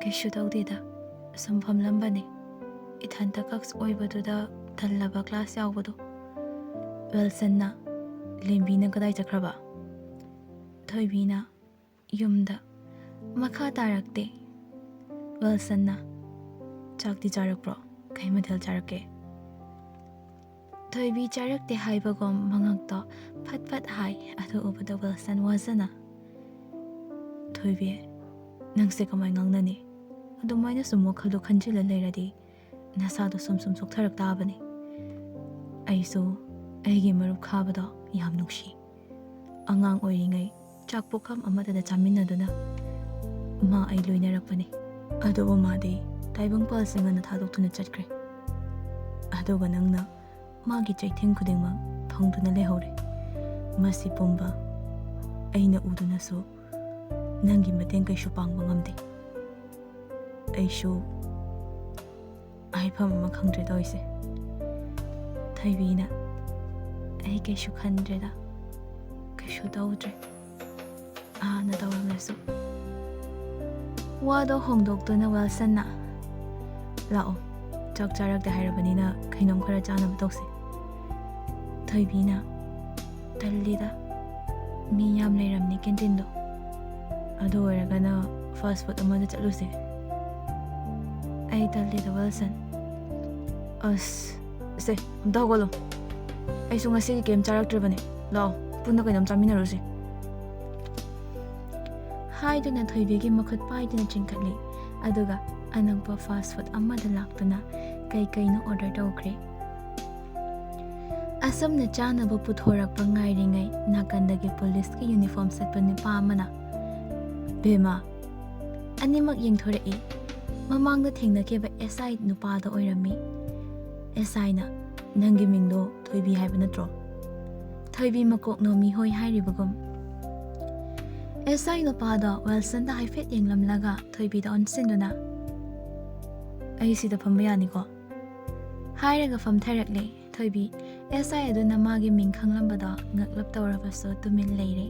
"ꯀꯩꯁꯨ ꯇꯧꯗꯦꯗ, ꯁꯨꯝ ꯐꯝꯂꯝꯕꯅꯦ, ꯏꯊꯟꯇ ꯈꯛ ꯑꯣꯏꯕꯗꯨꯗ ꯇꯜꯂꯕ ꯀ꯭ꯂꯥꯁ ꯌꯥꯎꯕꯗꯣ꯫" ꯋꯤꯜꯁꯟꯅ, "ꯂꯦꯝꯕꯤꯅ ꯀꯗꯥꯏ ꯆꯠꯈ꯭ꯔꯕ?" ꯊꯣꯏꯕꯤꯅ, "ꯌꯨꯝꯗ ꯃꯈꯥ ꯇꯥꯔꯛꯇꯦ꯫" ꯋꯤꯜꯁꯟꯅ, "ꯆꯥꯛꯇꯤ ꯆꯥꯔꯛꯄ꯭ꯔꯣ? ꯀꯩ ꯃꯊꯦꯜ ꯆꯥꯔꯛꯀꯦ?" ꯊꯣꯏꯕꯤ ꯆꯥꯔꯛꯇꯦ ꯍꯥꯏꯕꯒꯨꯝ ꯃꯉꯛꯇꯣ ꯐꯠ ꯐꯠ ꯍꯥꯏ꯫ ꯑꯗꯨ ꯎꯕꯗ ꯋꯤꯜꯁꯟ ꯋꯥꯖꯅ, "ꯊꯣꯏꯕꯤ, ꯅꯪꯁꯦ ꯀꯃꯥꯏ ꯉꯥꯡꯅꯅꯤ? ꯑꯗꯨꯃꯥꯏꯅ ꯁꯨꯝ ꯋꯥꯈꯜꯗꯣ ꯈꯟꯖꯤꯜꯂ ꯂꯩꯔꯗꯤ ꯅꯁꯥꯗꯣ ꯁꯨꯝ ꯁꯨꯝ ꯆꯣꯛꯊꯔꯛ ꯇꯥꯕꯅꯤ꯫ ꯑꯩꯁꯨ ꯑꯩꯒꯤ ꯃꯔꯨꯞ ꯈꯥꯕꯗꯣ ꯌꯥꯝ ꯅꯨꯡꯁꯤ꯫ ꯑꯉꯥꯡ ꯑꯣꯏꯔꯤꯉꯩ ꯆꯥꯛ ꯄꯨꯈꯝ ꯑꯃꯠꯇꯗ ꯆꯥꯃꯤꯟꯅꯗꯨꯅ ꯃꯥ ꯑꯩ ꯂꯣꯏꯅꯔꯛꯄꯅꯤ꯫ ꯑꯗꯨꯕꯨ ꯃꯥꯗꯤ ꯇꯥꯏꯕꯪꯄꯥꯜꯁꯤꯡ ꯑꯅ ꯊꯥꯗꯣꯛꯇꯨꯅ ꯆꯠꯈ꯭ꯔꯦ꯫ ꯑꯗꯨꯒ ꯅꯪꯅ ꯃꯥꯒꯤ ꯆꯩꯊꯦꯡ ꯈꯨꯗꯤꯡꯃꯛ ꯐꯪꯗꯨꯅ ꯂꯩꯍꯧꯔꯦ꯫ ꯃꯁꯤ ꯄꯨꯝꯕ ꯑꯩꯅ ꯎꯗꯨꯅꯁꯨ ꯅꯪꯒꯤ ꯃꯇꯦꯡ ꯀꯩꯁꯨ ꯄꯥꯡꯕ ꯉꯝꯗꯦ꯫ ꯑꯩꯁꯨ ꯍꯥꯏꯐꯝ ꯑꯃ ꯈꯪꯗ꯭ꯔꯦ ꯇꯧꯔꯤꯁꯦ꯫ ꯊꯣꯏꯕꯤꯅ, "ꯑꯩ ꯀꯩꯁꯨ ꯈꯟꯗ꯭ꯔꯦꯗ, ꯀꯩꯁꯨ ꯇꯧꯗ꯭ꯔꯦ, ꯍꯥꯟꯅ ꯇꯧꯔꯝꯂꯁꯨ"꯫ ꯋꯥꯗꯣ ꯍꯣꯡꯗꯣꯛꯇꯨꯅ ꯋꯤꯜꯁꯟꯅ, "ꯂꯥꯛꯑꯣ, ꯆꯥꯛ ꯆꯥꯔꯛꯇꯦ ꯍꯥꯏꯔꯕꯅꯤꯅ ꯀꯩꯅꯣꯝ ꯈꯔ ꯆꯥꯅꯕ ꯇꯧꯁꯦ"꯫ ꯊꯣꯏꯕꯤꯅ, "ꯇꯜꯂꯤꯗ, ꯃꯤ ꯌꯥꯝ ꯂꯩꯔꯝꯅꯤ ꯀꯦꯟꯇꯤꯟꯗꯣ, ꯑꯗꯨ ꯑꯣꯏꯔꯒꯅ ꯐꯥꯁ ꯐꯨꯗ ꯑꯃꯗ ꯆꯠꯂꯨꯁꯦ"꯫ "ꯑꯩ ꯇꯜꯂꯤꯗ ꯋꯤꯜꯁꯟ"꯫ "ꯑꯁ, ꯁꯦ, ꯑꯝꯇ ꯍꯧꯒꯠꯂꯣ, ꯑꯩꯁꯨ ꯉꯁꯤꯒꯤ ꯀꯩꯝ ꯆꯥꯔꯛꯇ꯭ꯔꯤꯕꯅꯦ, ꯂꯥꯛꯑꯣ, ꯄꯨꯟꯅ ꯀꯩꯅꯣꯝ ꯆꯥꯃꯤꯟꯅꯔꯨꯁꯦ"꯫ ꯍꯥꯏꯗꯨꯅ ꯊꯣꯏꯕꯤꯒꯤ ꯃꯈꯨꯠ ꯄꯥꯏꯗꯨꯅ ꯆꯤꯡꯈꯠꯂꯤ, ꯑꯗꯨꯒ ꯑꯅꯛꯄ ꯐꯥꯁ ꯐꯨꯗ ꯑꯃꯗ ꯂꯥꯛꯇꯨꯅ ꯀꯩ ꯀꯩꯅꯣ ꯑꯣꯔꯗꯔ ꯇꯧꯈ꯭ꯔꯦ꯫ ꯑꯁꯨꯝꯅ ꯆꯥꯅꯕ ꯄꯨꯊꯣꯔꯛꯄ ꯉꯥꯏꯔꯤꯉꯩ, ꯅꯥꯀꯟꯗꯒꯤ ꯄꯨꯂꯤꯁꯀꯤ ꯌꯨꯅꯤꯐꯣꯔꯝ ꯁꯦꯠꯄ ꯅꯨꯄꯥ ꯑꯃꯅ, "ꯕꯦꯝꯃ!" ꯑꯅꯤꯃꯛ ꯌꯦꯡꯊꯣꯔꯛꯏ꯫ ꯃꯃꯥꯡꯗ ꯊꯦꯡꯅꯈꯤꯕ ꯑꯦꯁ ꯑꯥꯏ ꯅꯨꯄꯥꯗꯣ ꯑꯣꯏꯔꯝꯃꯤ꯫ ꯑꯦꯁ ꯑꯥꯏꯅ, "ꯅꯪꯒꯤ ꯃꯤꯡꯗꯣ ꯊꯣꯏꯕꯤ ꯍꯥꯏꯕ ꯅꯠꯇ꯭ꯔꯣ?" ꯊꯣꯏꯕꯤ ꯃꯀꯣꯛ ꯅꯣꯝꯃꯤ ꯍꯣꯏ ꯍꯥꯏꯔꯤꯕꯒꯨꯝ꯫ ꯑꯦꯁ ꯑꯥꯏ ꯅꯨꯄꯥꯗꯣ ꯋꯤꯜꯁꯟꯗ ꯍꯥꯏꯐꯦꯠ ꯌꯦꯡꯂꯝꯂꯒ ꯊꯣꯏꯕꯤꯗ ꯑꯣꯟꯁꯤꯟꯗꯨꯅ, "ꯑꯩ ꯁꯤꯗ ꯐꯝꯕ ꯌꯥꯅꯤꯀꯣ?" ꯍꯥꯏꯔꯒ ꯐꯝꯊꯔꯛꯂꯦ꯫ ꯊꯣꯏꯕꯤ, ꯑꯦꯁ ꯑꯥꯏ ꯑꯗꯨꯅ ꯃꯥꯒꯤ ꯃꯤꯡ ꯈꯪꯂꯝꯕꯗꯣ ꯉꯛꯂꯞ ꯇꯧꯔꯕꯁꯨ ꯇꯨꯃꯤꯟ ꯂꯩꯔꯦ꯫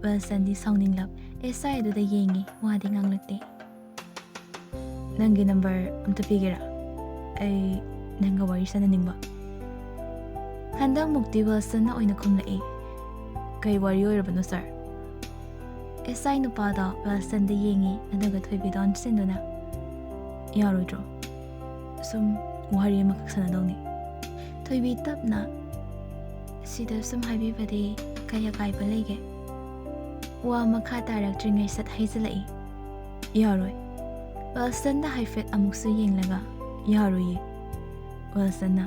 ꯋꯤꯜꯁꯟꯗꯤ ꯁꯥꯎꯅꯤꯡꯂꯞ ꯑꯦꯁ ꯑꯥꯏ ꯑꯗꯨꯗ ꯌꯦꯡꯉꯤ, ꯋꯥꯗꯤ ꯉꯥꯡꯂꯛꯇꯦ꯫ "ꯅꯪꯒꯤ ꯅꯝꯕꯔ ꯑꯝꯇ ꯄꯤꯒꯦꯔꯥ? ꯑꯩ ꯅꯪꯒ ꯋꯥꯔꯤ ꯁꯥꯟꯅꯅꯤꯡꯕ"꯫ ꯍꯟꯗꯛꯃꯨꯛꯇꯤ ꯋꯤꯜꯁꯟꯅ ꯑꯣꯏꯅ ꯈꯨꯝꯂꯛꯏ, "ꯀꯩ ꯋꯥꯔꯤ ꯑꯣꯏꯔꯕꯅꯣ, ꯁꯥꯔ?" ꯑꯦꯁ ꯑꯥꯏ ꯅꯨꯄꯥꯗꯣ ꯋꯤꯜꯁꯟꯗ ꯌꯦꯡꯉꯤ, ꯑꯗꯨꯒ ꯊꯣꯏꯕꯤꯗ ꯑꯣꯟꯁꯤꯟꯗꯨꯅ, "ꯌꯥꯔꯣꯏꯗ꯭ꯔꯣ? ꯁꯨꯝ ꯋꯥꯔꯤ ꯑꯃꯈꯛ ꯁꯥꯟꯅꯗꯧꯅꯤ"꯫ ꯊꯣꯏꯕꯤ ꯇꯞꯅ, "ꯁꯤꯗ ꯁꯨꯝ ꯍꯥꯏꯕꯤꯕꯗꯤ ꯀꯩ ꯑꯀꯥꯏꯕ ꯂꯩꯒꯦ?" ꯋꯥ ꯃꯈꯥ ꯇꯥꯔꯛꯇ꯭ꯔꯤꯉꯩ ꯁꯠ ꯍꯥꯏꯖꯤꯜꯂꯛꯏ, "ꯌꯥꯔꯣꯏ"꯫ ꯋꯤꯜꯁꯟꯗ ꯍꯥꯏꯐꯦꯠ ꯑꯃꯨꯛꯁꯨ ꯌꯦꯡꯂꯒ, "ꯌꯥꯔꯣꯏꯌꯦ"꯫ ꯋꯤꯜꯁꯟꯅ,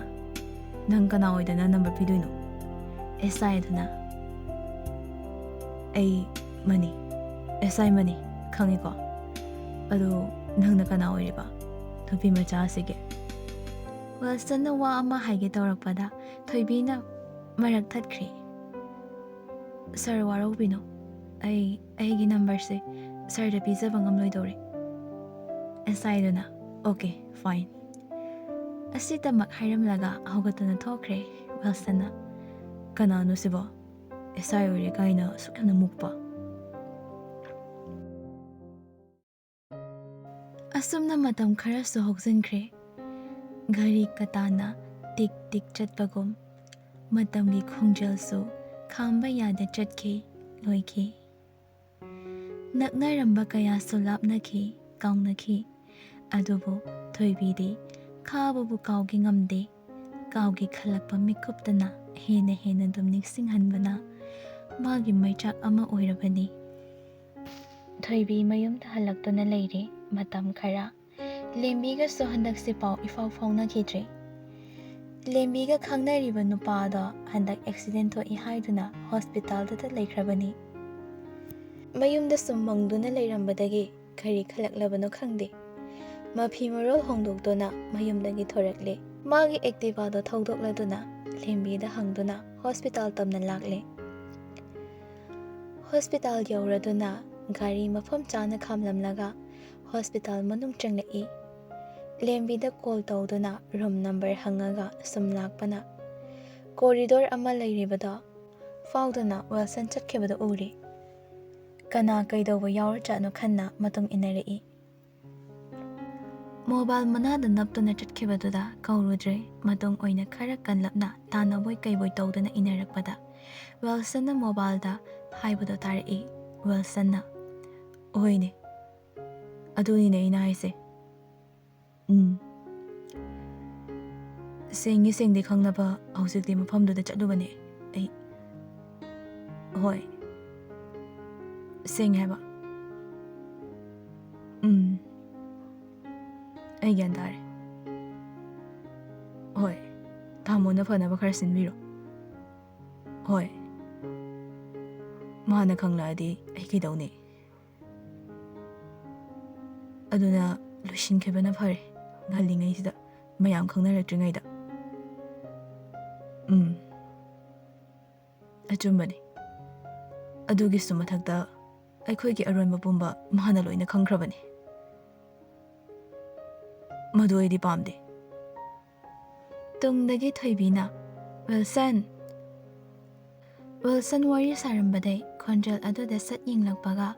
"ꯅꯪ ꯀꯅꯥ ꯑꯣꯏꯗꯅ ꯅꯝꯕꯔ ꯄꯤꯗꯣꯏꯅꯣ?" ꯑꯦꯁ ꯑꯥꯏ ꯑꯗꯨꯅ, "ꯑꯩ ꯃꯅꯤ, ꯑꯦꯁ ꯑꯥꯏ ꯃꯅꯤ, ꯈꯪꯉꯤꯀꯣ? ꯑꯗꯨ ꯅꯪꯅ ꯀꯅꯥ ꯑꯣꯏꯔꯤꯕ ꯅꯨꯄꯤ ꯃꯆꯥ ꯑꯁꯤꯒꯤ?" ꯋꯤꯜꯁꯟꯅ ꯋꯥ ꯑꯃ ꯍꯥꯏꯒꯦ ꯇꯧꯔꯛꯄꯗ ꯊꯣꯏꯕꯤꯅ ꯃꯔꯛ ꯊꯠꯈ꯭ꯔꯦ꯫ "ꯁꯥꯔ, ꯋꯥꯔꯧꯕꯤꯅꯨ, ꯑꯩ, ꯑꯩꯒꯤ ꯅꯝꯕꯔꯁꯦ ꯁꯥꯔꯗ ꯄꯤꯖꯕ ꯉꯝꯂꯣꯏꯗꯧꯔꯦ"꯫ ꯑꯦꯁ ꯑꯥꯏꯗꯨꯅ, "ꯑꯣꯀꯦ, ꯐꯥꯏꯟ"꯫ ꯑꯁꯤꯇꯃꯛ ꯍꯥꯏꯔꯝꯂꯒ ꯍꯧꯒꯠꯇꯨꯅ ꯊꯣꯛꯈ꯭ꯔꯦ ꯋꯤꯜꯁꯟꯅ꯫ "ꯀꯅꯥꯅꯣ ꯁꯤꯕꯣ? ꯑꯦꯁ ꯑꯥꯏ ꯑꯣꯏꯔꯦ ꯀꯥꯏꯅ ꯑꯁꯨꯛ ꯌꯥꯝꯅ ꯃꯨꯛꯄ?" ꯑꯁꯨꯝꯅ ꯃꯇꯝ ꯈꯔꯁꯨ ꯍꯧꯖꯤꯟꯈ꯭ꯔꯦ꯫ ꯘꯔꯤ ꯀꯇꯥꯅ ꯇꯤꯛ ꯇꯤꯛ ꯆꯠꯄꯒꯨꯝ ꯃꯇꯝꯒꯤ ꯈꯣꯡꯖꯦꯜꯁꯨ ꯈꯥꯝꯕ ꯌꯥꯗ ꯆꯠꯈꯤ, ꯂꯣꯏꯈꯤ꯫ ꯅꯛꯅꯔꯝꯕ ꯀꯌꯥꯁꯨ ꯂꯥꯞꯅꯈꯤ, ꯀꯥꯎꯅꯈꯤ꯫ ꯑꯗꯨꯕꯨ ꯊꯣꯏꯕꯤꯗꯤ ꯈꯥꯕꯕꯨ ꯀꯥꯎꯒꯦ ꯉꯝꯗꯦ꯫ ꯀꯥꯎꯒꯦ ꯈꯜꯂꯛꯄ ꯃꯤꯀꯨꯞꯇꯅ ꯍꯦꯟꯅ ꯍꯦꯟꯅ ꯑꯗꯨꯝ ꯅꯤꯡꯁꯤꯡꯍꯟꯕꯅ ꯃꯥꯒꯤ ꯃꯩꯆꯥꯛ ꯑꯃ ꯑꯣꯏꯔꯕꯅꯤ꯫ ꯊꯣꯏꯕꯤ ꯃꯌꯨꯝꯗ ꯍꯜꯂꯛꯇꯨꯅ ꯂꯩꯔꯦ ꯃꯇꯝ ꯈꯔ꯫ ꯂꯦꯝꯕꯤꯒꯁꯨ ꯍꯟꯗꯛꯁꯤ ꯄꯥꯎ ꯏꯐꯥꯎ ꯐꯥꯎꯅꯈꯤꯗ꯭ꯔꯦ꯫ ꯂꯦꯝꯕꯤꯒ ꯈꯪꯅꯔꯤꯕ ꯅꯨꯄꯥꯗꯣ ꯍꯟꯗꯛ ꯑꯦꯛꯁꯤꯗꯦꯟ ꯊꯣꯛꯏ ꯍꯥꯏꯗꯨꯅ ꯍꯣꯁꯄꯤꯇꯥꯜꯗꯇ ꯂꯩꯈ꯭ꯔꯕꯅꯤ꯫ ꯃꯌꯨꯝꯗ ꯁꯨꯝ ꯃꯪꯗꯨꯅ ꯂꯩꯔꯝꯕꯗꯒꯤ ꯀꯔꯤ ꯈꯜꯂꯛꯂꯕꯅꯣ ꯈꯪꯗꯦ꯫ ꯃꯐꯤ ꯃꯔꯣꯜ ꯍꯣꯡꯗꯣꯛꯇꯨꯅ ꯃꯌꯨꯝꯗꯒꯤ ꯊꯣꯔꯛꯂꯦ꯫ ꯃꯥꯒꯤ ꯑꯦꯛꯇꯤꯚꯥꯗꯣ ꯊꯧꯗꯣꯛꯂꯗꯨꯅ ꯂꯦꯝꯕꯤꯗ ꯍꯪꯗꯨꯅ ꯍꯣꯁꯄꯤꯇꯥꯜ ꯇꯝꯅ ꯂꯥꯛꯂꯦ꯫ ꯍꯣꯁꯄꯤꯇꯥꯜ ꯌꯧꯔꯗꯨꯅ ꯒꯥꯔꯤ ꯃꯐꯝ ꯆꯥꯅ ꯈꯥꯝꯂꯝꯂꯒ ꯍꯣꯁꯄꯤꯇꯥꯜ ꯃꯅꯨꯡ ꯆꯪꯂꯛꯏ꯫ ꯂꯦꯝꯕꯤꯗ ꯀꯣꯜ ꯇꯧꯗꯨꯅ ꯔꯨꯝ ꯅꯝꯕꯔ ꯍꯪꯉꯒ ꯁꯨꯝ ꯂꯥꯛꯄꯅ ꯀꯣꯔꯤꯗꯣꯔ ꯑꯃ ꯂꯩꯔꯤꯕꯗꯣ ꯐꯥꯎꯗꯨꯅ ꯋꯤꯜꯁꯟ ꯆꯠꯈꯤꯕꯗꯨ ꯎꯔꯦ꯫ ꯀꯅꯥ ꯀꯩꯗꯧꯕ ꯌꯥꯎꯔꯖꯥꯠꯅꯣ ꯈꯟꯅ ꯃꯇꯨꯡ ꯏꯟꯅꯔꯛꯏ꯫ ꯃꯣꯕꯥꯏꯜ ꯃꯅꯥꯗ ꯅꯞꯇꯨꯅ ꯆꯠꯈꯤꯕꯗꯨꯗ ꯀꯧꯔꯨꯗ꯭ꯔꯦ꯫ ꯃꯇꯨꯡ ꯑꯣꯏꯅ ꯈꯔ ꯀꯟꯂꯞꯅ ꯇꯥꯟꯅꯕꯣꯏ ꯀꯩꯕꯣꯏ ꯇꯧꯗꯨꯅ ꯏꯟꯅꯔꯛꯄꯗ ꯋꯤꯜꯁꯟꯅ ꯃꯣꯕꯥꯏꯜꯗ ꯍꯥꯏꯕꯗꯣ ꯇꯥꯔꯛꯏ꯫ ꯋꯤꯜꯁꯟꯅ, "ꯍꯣꯏꯅꯦ, ꯑꯗꯨꯅꯤꯅꯦ ꯑꯩꯅ ꯍꯥꯏꯁꯦ꯫ ꯎꯝ꯫ ꯁꯦꯡꯉꯤ ꯁꯦꯡꯗꯦ ꯈꯪꯅꯕ ꯍꯧꯖꯤꯛꯇꯤ ꯃꯐꯝꯗꯨꯗ ꯆꯠꯂꯨꯕꯅꯦ ꯑꯩ꯫ ꯍꯣꯏ꯫ ꯁꯦꯡꯉꯦ ꯍꯥꯏꯕ꯫ ꯎꯝ꯫ ꯑꯩ ꯒ꯭ꯌꯥꯟ ꯇꯥꯔꯦ꯫ ꯍꯣꯏ꯫ ꯇꯥꯃꯣꯅ ꯐꯅꯕ ꯈꯔ ꯁꯤꯟꯕꯤꯔꯣ꯫ ꯍꯣꯏ꯫ ꯃꯥꯅ ꯈꯪꯂꯛꯑꯗꯤ ꯑꯩ ꯀꯩꯗꯧꯅꯤ?" ꯑꯗꯨꯅ ꯂꯣꯏꯁꯤꯟꯈꯤꯕꯅ ꯐꯔꯦ, ꯉꯜꯂꯤꯉꯩꯁꯤꯗ, ꯃꯌꯥꯝ ꯈꯪꯅꯔꯛꯇ꯭ꯔꯤꯉꯩꯗ꯫ ꯎꯝ, ꯑꯆꯨꯝꯕꯅꯤ꯫ ꯑꯗꯨꯒꯤꯁꯨ ꯃꯊꯛꯇ ꯑꯩꯈꯣꯏꯒꯤ ꯑꯔꯣꯟꯕ ꯄꯨꯝꯕ ꯃꯥꯅ ꯂꯣꯏꯅ ꯈꯪꯈ꯭ꯔꯕꯅꯤ꯫ ꯃꯗꯨ ꯑꯩꯗꯤ ꯄꯥꯝꯗꯦ꯫ ꯇꯨꯡꯗꯒꯤ ꯊꯣꯏꯕꯤꯅ, "ꯋꯤꯜꯁꯟ!" ꯋꯤꯜꯁꯟ ꯋꯥꯔꯤ ꯁꯥꯔꯝꯕꯗꯩ ꯈꯣꯟꯖꯦꯜ ꯑꯗꯨꯗ ꯁꯠ ꯌꯦꯡꯂꯛꯄꯒ,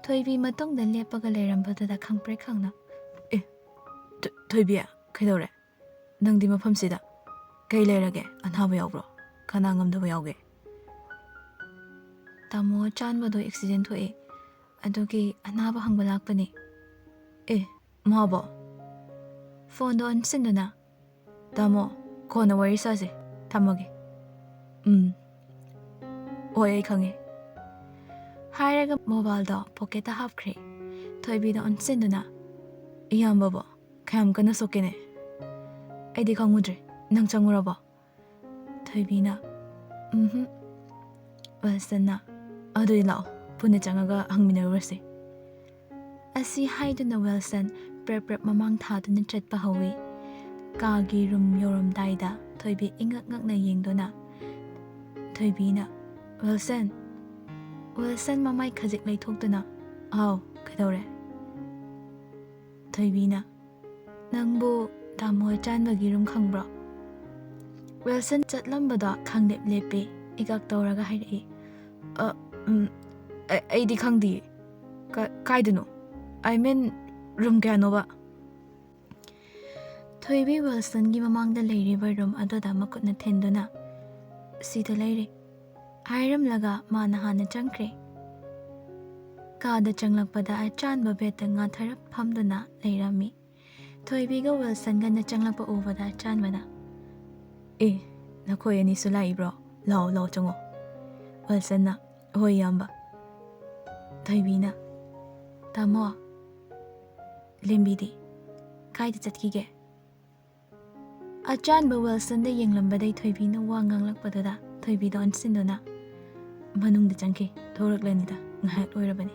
ꯊꯣꯏꯕꯤ ꯃꯇꯨꯡꯗ ꯂꯦꯞꯄꯒ ꯂꯩꯔꯝꯕꯗꯨꯗ ꯈꯪꯄ꯭ꯔꯦꯛ ꯈꯪꯅ, "ꯑꯦ, ꯊꯣ-, ꯊꯣꯏꯕꯤ, ꯀꯩꯗꯧꯔꯦ? ꯅꯪꯗꯤ ꯃꯐꯝꯁꯤꯗ? ꯀꯩ ꯂꯩꯔꯒꯦ? ꯑꯅꯥꯕ ꯌꯥꯎꯕ꯭ꯔꯣ? ꯀꯅꯥ ꯉꯝꯗꯕ ꯌꯥꯎꯒꯦ?" "ꯇꯥꯃꯣ ꯆꯥꯟꯕꯗꯣ ꯑꯦꯛꯁꯤꯗꯦꯟ ꯊꯣꯛꯑꯦ, ꯑꯗꯨꯒꯤ ꯑꯅꯥꯕ ꯍꯪꯕ ꯂꯥꯛꯄꯅꯦ꯫" "ꯑꯦ, ꯃꯥꯕꯣ?" ꯐꯣꯟꯗꯣ ꯑꯣꯟꯁꯤꯟꯗꯨꯅ, "ꯇꯥꯃꯣ, ꯀꯣꯟꯅ ꯋꯥꯔꯤ ꯁꯥꯁꯦ, ꯊꯝꯃꯒꯦ꯫" "ꯎꯝ, ꯍꯣꯏ, ꯑꯩ ꯈꯪꯉꯦ꯫" ꯍꯥꯏꯔꯒ ꯃꯣꯕꯥꯏꯜꯗꯣ ꯄꯣꯀꯦꯠꯇ ꯍꯥꯞꯈ꯭ꯔꯦ꯫ ꯊꯣꯏꯕꯤꯗ ꯑꯣꯟꯁꯤꯟꯗꯨꯅ, "ꯏꯌꯥꯝꯕꯕꯣ, ꯀꯌꯥꯝ ꯀꯟꯅ ꯁꯣꯛꯀꯦꯅꯦ? ꯑꯩꯗꯤ ꯈꯪꯉꯨꯗ꯭ꯔꯦ, ꯅꯪ ꯆꯪꯉꯨꯔꯕꯣ?" ꯊꯣꯏꯕꯤꯅ, "ꯎꯝꯍꯨꯝ꯫" ꯋꯤꯜꯁꯟꯅ, "ꯑꯗꯨꯗꯤ ꯂꯥꯛꯑꯣ, ꯄꯨꯟꯅ ꯆꯪꯉꯒ ꯍꯪꯃꯤꯟꯅꯔꯨꯔꯁꯤ꯫" ꯑꯁꯤ ꯍꯥꯏꯗꯨꯅ ꯋꯤꯜꯁꯟ ꯄ꯭ꯔꯞ ꯄ꯭ꯔꯞ ꯃꯃꯥꯡ ꯊꯥꯗꯨꯅ ꯆꯠꯄ ꯍꯧꯏ꯫ ꯀꯥꯒꯤ ꯔꯨꯝ ꯌꯧꯔꯝꯗꯥꯏꯗ ꯊꯣꯏꯕꯤ ꯏꯉꯛ ꯉꯛꯅ ꯌꯦꯡꯗꯨꯅ, ꯊꯣꯏꯕꯤꯅ, "ꯋꯤꯜꯁꯟ!" ꯋꯤꯜꯁꯟ ꯃꯃꯥꯏ ꯈꯖꯤꯛ ꯂꯩꯊꯣꯛꯇꯨꯅ, "ꯍꯥꯎ, ꯀꯩꯗꯧꯔꯦ?" ꯊꯣꯏꯕꯤꯅ, "ꯅꯪꯕꯨ ꯇꯥꯃꯣ ꯑꯆꯥꯟꯕꯒꯤ ꯔꯨꯝ ꯈꯪꯕ꯭ꯔꯣ?" ꯋꯤꯜꯁꯟ ꯆꯠꯂꯝꯕꯗꯣ ꯈꯪꯂꯦꯞ ꯂꯦꯞꯄꯦ, ꯏꯀꯛ ꯇꯧꯔꯒ ꯍꯥꯏꯔꯛꯏ, "ꯑ, ꯎꯝ, ꯑ-, ꯑꯩꯗꯤ ꯈꯪꯗꯤꯌꯦ꯫ ꯀ-, ꯀꯥꯏꯗꯅꯣ? I mean, ꯔꯨꯝ ꯀꯌꯥꯅꯣꯕ?" ꯊꯣꯏꯕꯤ ꯋꯤꯜꯁꯟꯒꯤ ꯃꯃꯥꯡꯗ ꯂꯩꯔꯤꯕ ꯔꯨꯝ ꯑꯗꯨꯗ ꯃꯈꯨꯠꯅ ꯊꯤꯟꯗꯨꯅ, "ꯁꯤꯗ ꯂꯩꯔꯦ," ꯍꯥꯏꯔꯝꯂꯒ ꯃꯥꯅ ꯍꯥꯟꯅ ꯆꯪꯈ꯭ꯔꯦ꯫ ꯀꯥꯗ ꯆꯪꯂꯛꯄꯗ ꯑꯆꯥꯟꯕ ꯕꯦꯗꯇ ꯉꯥꯊꯔꯞ ꯐꯝꯗꯨꯅ ꯂꯩꯔꯝꯃꯤ꯫ ꯊꯣꯏꯕꯤꯒ ꯋꯤꯜꯁꯟꯒꯅ ꯆꯪꯂꯛꯄ ꯎꯕꯗ ꯑꯆꯥꯟꯕꯅ, "ꯑꯦ, ꯅꯈꯣꯏ ꯑꯅꯤꯁꯨ ꯂꯥꯛꯏꯕ꯭ꯔꯣ? ꯂꯥꯛꯑꯣ, ꯂꯥꯛꯑꯣ, ꯆꯪꯉꯣ꯫" ꯋꯤꯜꯁꯟꯅ, "ꯍꯣꯏ, ꯏꯌꯥꯝꯕ꯫" ꯊꯣꯏꯕꯤꯅ, "ꯇꯥꯃꯣ, ꯂꯦꯝꯕꯤꯗꯤ ꯀꯥꯏꯗ ꯆꯠꯈꯤꯒꯦ?" ꯑꯆꯥꯟꯕ ꯋꯤꯜꯁꯟꯗ ꯌꯦꯡꯂꯝꯕꯗꯩ ꯊꯣꯏꯕꯤꯅ ꯋꯥ ꯉꯥꯡꯂꯛꯄꯗꯨꯗ ꯊꯣꯏꯕꯤꯗ ꯑꯣꯟꯁꯤꯟꯗꯨꯅ, "ꯃꯅꯨꯡꯗ ꯆꯪꯈꯤ, ꯊꯣꯛꯂꯛꯂꯅꯤꯗ, ꯉꯥꯏꯍꯥꯛ ꯂꯣꯏꯔꯕꯅꯤ꯫"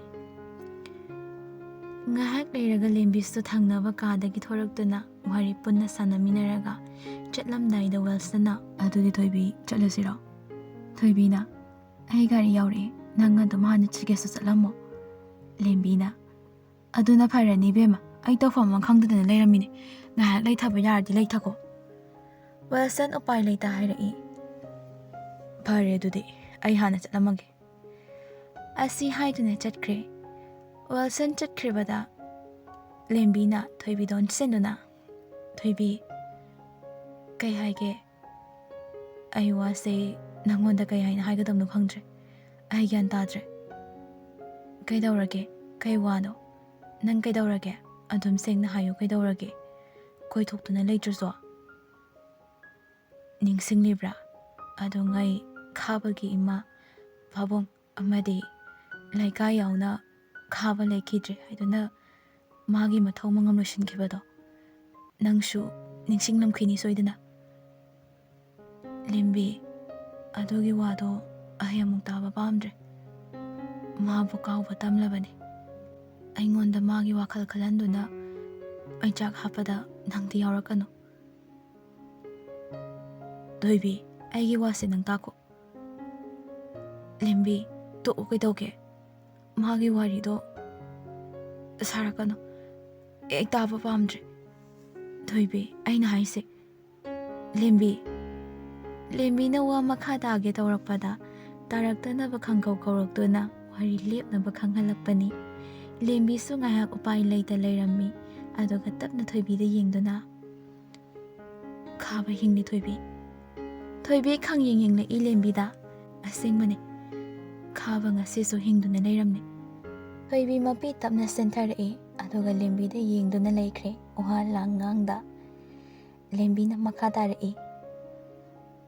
ꯉꯥꯏꯍꯥꯛ ꯂꯩꯔꯒ ꯂꯦꯝꯕꯤꯁꯨ ꯊꯪꯅꯕ ꯀꯥꯗꯒꯤ ꯊꯣꯔꯛꯇꯨꯅ ꯋꯥꯔꯤ ꯄꯨꯟꯅ ꯁꯥꯟꯅꯃꯤꯟꯅꯔꯒ ꯆꯠꯂꯝꯗꯥꯏꯗ ꯋꯤꯜꯁꯟꯅ, "ꯑꯗꯨꯗꯤ ꯊꯣꯏꯕꯤ, ꯆꯠꯂꯁꯤꯔꯣ?" ꯊꯣꯏꯕꯤꯅ, "ꯑꯩ ꯒꯥꯔꯤ ꯌꯧꯔꯛꯑꯦ, ꯅꯪ ꯑꯗꯨꯝ ꯍꯥꯟꯅ ꯆꯠꯀꯦꯁꯨ ꯆꯠꯂꯝꯃꯣ꯫" ꯂꯦꯝꯕꯤꯅ, "ꯑꯗꯨꯅ ꯐꯔꯅꯤ ꯏꯕꯦꯝꯃ, ꯑꯩ ꯇꯧꯐꯝ ꯑꯃ ꯈꯪꯗꯗꯅ ꯂꯩꯔꯝꯃꯤꯅꯦ, ꯉꯥꯏꯍꯥꯛ ꯂꯩꯊꯕ ꯌꯥꯔꯗꯤ ꯂꯩꯊꯈꯣ꯫" ꯋꯤꯜꯁꯟ ꯎꯄꯥꯏ ꯂꯩꯇ ꯍꯥꯏꯔꯛꯏ꯫ "ꯐꯔꯦ, ꯑꯗꯨꯗꯤ ꯑꯩ ꯍꯥꯟꯅ ꯆꯠꯂꯝꯃꯒꯦ"꯫ ꯑꯁꯤ ꯍꯥꯏꯗꯨꯅ ꯆꯠꯈ꯭ꯔꯦ꯫ ꯋꯤꯜꯁꯟ ꯆꯠꯈ꯭ꯔꯤꯕꯗ ꯂꯦꯝꯕꯤꯅ ꯊꯣꯏꯕꯤꯗ ꯑꯣꯟꯁꯤꯟꯗꯨꯅ, "ꯊꯣꯏꯕꯤ, ꯀꯩ ꯍꯥꯏꯒꯦ? ꯑꯩ ꯋꯥꯁꯦ ꯅꯪꯉꯣꯟꯗ ꯀꯩ ꯍꯥꯏꯅ ꯍꯥꯏꯒꯗꯕꯅꯣ ꯈꯪꯗ꯭ꯔꯦ꯫ ꯑꯩ ꯒ꯭ꯌꯥꯟ ꯇꯥꯗ꯭ꯔꯦ꯫ ꯀꯩꯗꯧꯔꯒꯦ? ꯀꯩ ꯋꯥꯅꯣ? ꯅꯪ ꯀꯩꯗꯧꯔꯒꯦ? ꯑꯗꯨꯝ ꯁꯦꯡꯅ ꯍꯥꯏꯌꯨ, ꯀꯩꯗꯧꯔꯒꯦ? ꯀꯣꯏꯊꯣꯛꯇꯨꯅ ꯂꯩꯇ꯭ꯔꯁꯨ?" ꯅꯤꯡꯁꯤꯡꯂꯤꯕ꯭ꯔꯥ? ꯑꯗꯨꯉꯩ ꯈꯥꯕꯒꯤ ꯏꯃꯥ, ꯄꯥꯕꯨꯡ ꯑꯃꯗꯤ ꯂꯩꯀꯥꯏ ꯌꯥꯎꯅ ꯈꯥꯕ ꯂꯩꯈꯤꯗ꯭ꯔꯦ ꯍꯥꯏꯗꯨꯅ ꯃꯥꯒꯤ ꯃꯊꯧ ꯃꯉꯝ ꯂꯣꯏꯁꯤꯟꯈꯤꯕꯗꯣ ꯅꯪꯁꯨ ꯅꯤꯡꯁꯤꯡꯂꯝꯈꯤꯅꯤ ꯁꯣꯏꯗꯅ꯫ ꯂꯦꯝꯕꯤ, ꯑꯗꯨꯒꯤ ꯋꯥꯗꯣ ꯑꯩ ꯑꯃꯨꯛ ꯇꯥꯕ ꯄꯥꯝꯗ꯭ꯔꯦ꯫ ꯃꯥꯕꯨ ꯀꯥꯎꯕ ꯇꯝꯂꯕꯅꯤ꯫ ꯑꯩꯉꯣꯟꯗ ꯃꯥꯒꯤ ꯋꯥꯈꯜ ꯈꯜꯍꯟꯗꯨꯅ ꯃꯩꯆꯥꯛ ꯍꯥꯞꯄꯗ ꯅꯪꯗꯤ ꯌꯥꯎꯔꯛꯀꯅꯨ꯫ ꯊꯣꯏꯕꯤ, ꯑꯩꯒꯤ ꯋꯥꯁꯦ ꯅꯪ ꯇꯥꯀꯣ꯫ ꯂꯦꯝꯕꯤ, ꯇꯣꯛꯎ, ꯀꯩꯗꯧꯒꯦ? ꯃꯥꯒꯤ ꯋꯥꯔꯤꯗꯣ ꯁꯥꯔꯛꯀꯅꯨ꯫ ꯑꯩ ꯇꯥꯕ ꯄꯥꯝꯗ꯭ꯔꯦ꯫ ꯊꯣꯏꯕꯤ, ꯑꯩꯅ ꯍꯥꯏꯁꯦ꯫ ꯂꯦꯝꯕꯤ꯫ ꯂꯦꯝꯕꯤꯅ ꯋꯥ ꯃꯈꯥ ꯇꯥꯒꯦ ꯇꯧꯔꯛꯄꯗ ꯇꯥꯔꯛꯇꯅꯕ ꯈꯪꯀꯧ ꯀꯧꯔꯛꯇꯨꯅ ꯋꯥꯔꯤ ꯂꯦꯞꯅꯕ ꯈꯪꯍꯜꯂꯛꯄꯅꯤ꯫ ꯂꯦꯝꯕꯤꯁꯨ ꯉꯥꯏꯍꯥꯛ ꯎꯄꯥꯏ ꯂꯩꯇ ꯂꯩꯔꯝꯃꯤ, ꯑꯗꯨꯒ ꯇꯞꯅ ꯊꯣꯏꯕꯤꯗ ꯌꯦꯡꯗꯨꯅ, "ꯈꯥꯕ ꯍꯤꯡꯂꯤ, ꯊꯣꯏꯕꯤ"꯫ ꯊꯣꯏꯕꯤ ꯈꯪꯌꯦꯡ ꯌꯦꯡꯂꯛꯏ ꯂꯦꯝꯕꯤꯗ꯫ ꯑꯁꯦꯡꯕꯅꯦ, ꯈꯥꯕ ꯉꯁꯤꯁꯨ ꯍꯤꯡꯗꯨꯅ ꯂꯩꯔꯝꯃꯤ꯫ ꯊꯣꯏꯕꯤ ꯃꯄꯤ ꯇꯞꯅ ꯆꯦꯟꯊꯔꯛꯏ, ꯑꯗꯨꯒ ꯂꯦꯝꯕꯤꯗ ꯌꯦꯡꯗꯨꯅ ꯂꯩꯈ꯭ꯔꯦ, ꯋꯥ ꯂꯥꯡ ꯉꯥꯡꯗ꯫ ꯂꯦꯝꯕꯤꯅ ꯃꯈꯥ ꯇꯥꯔꯛꯏ,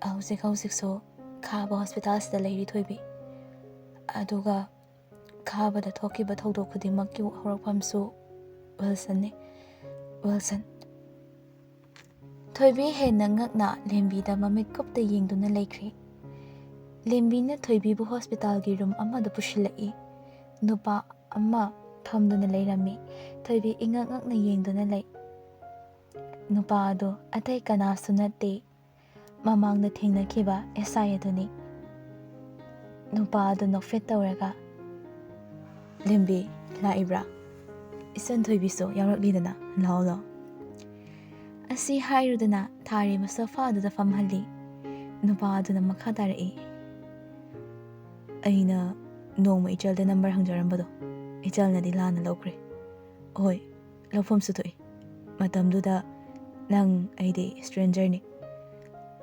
"ꯍꯧꯖꯤꯛ ꯍꯧꯖꯤꯛꯁꯨ ꯈꯥꯕ ꯍꯣꯁꯄꯤꯇꯥꯜꯁꯤꯗ ꯂꯩꯔꯤ, ꯊꯣꯏꯕꯤ꯫ ꯑꯗꯨꯒ ꯈꯥꯕꯗ ꯊꯣꯛꯈꯤꯕ ꯊꯧꯗꯣꯛ ꯈꯨꯗꯤꯡꯃꯛꯀꯤ ꯍꯧꯔꯛꯐꯝꯁꯨ ꯋꯤꯜꯁꯟꯅꯤ, ꯋꯤꯜꯁꯟ"꯫ ꯊꯣꯏꯕꯤ ꯍꯦꯟꯅ ꯉꯛꯅ ꯂꯦꯝꯕꯤꯗ ꯃꯃꯤꯠ ꯀꯨꯞꯇ ꯌꯦꯡꯗꯨꯅ ꯂꯩꯈ꯭ꯔꯦ꯫ ꯂꯦꯝꯕꯤꯅ ꯊꯣꯏꯕꯤꯕꯨ ꯍꯣꯁꯄꯤꯇꯥꯜꯒꯤ ꯔꯨꯝ ꯑꯃꯗ ꯄꯨꯁꯤꯜꯂꯛꯏ꯫ ꯅꯨꯄꯥ ꯑꯃ ꯐꯝꯗꯨꯅ ꯂꯩꯔꯝꯃꯤ꯫ ꯊꯣꯏꯕꯤ ꯏꯉꯛ ꯉꯛꯅ ꯌꯦꯡꯗꯨꯅ ꯂꯩ꯫ ꯅꯨꯄꯥ ꯑꯗꯨ ꯑꯇꯩ ꯀꯅꯥꯁꯨ ꯅꯠꯇꯦ, ꯃꯃꯥꯡꯗ ꯊꯦꯡꯅꯈꯤꯕ ꯑꯦꯁ ꯑꯥꯏ ꯑꯗꯨꯅꯤ꯫ ꯅꯨꯄꯥ ꯑꯗꯨ ꯅꯣꯛꯐꯦꯠ ꯇꯧꯔꯒ, "ꯂꯦꯝꯕꯤ, ꯂꯥꯛꯏꯕ꯭ꯔꯥ? ꯏꯆꯟ ꯊꯣꯏꯕꯤꯁꯨ ꯌꯥꯎꯔꯛꯂꯤꯗꯅ, ꯂꯥꯛꯑꯣ, ꯂꯥꯛꯑꯣ"꯫ ꯁꯤ ꯍꯥꯏꯔꯨꯗꯅ ꯊꯥꯔꯤꯕ ꯁꯣꯐꯥ ꯑꯗꯨꯗ ꯐꯝꯍꯜꯂꯤ꯫ ꯅꯨꯄꯥ ꯑꯗꯨꯅ ꯃꯈꯥ ꯇꯥꯔꯛꯏ, "ꯑꯩꯅ ꯅꯣꯡꯃ ꯏꯆꯜꯗ ꯅꯝꯕꯔ ꯍꯪꯖꯔꯝꯕꯗꯣ, ꯏꯆꯜꯅꯗꯤ ꯂꯥꯟꯅ ꯂꯧꯈ꯭ꯔꯦ꯫ ꯍꯣꯏ, ꯂꯧꯐꯝꯁꯨ ꯊꯣꯛꯏ꯫ ꯃꯇꯝꯗꯨꯗ ꯅꯪ ꯑꯩꯗꯤ ꯁ꯭ꯇ꯭ꯔꯦꯟꯖꯔꯅꯤ,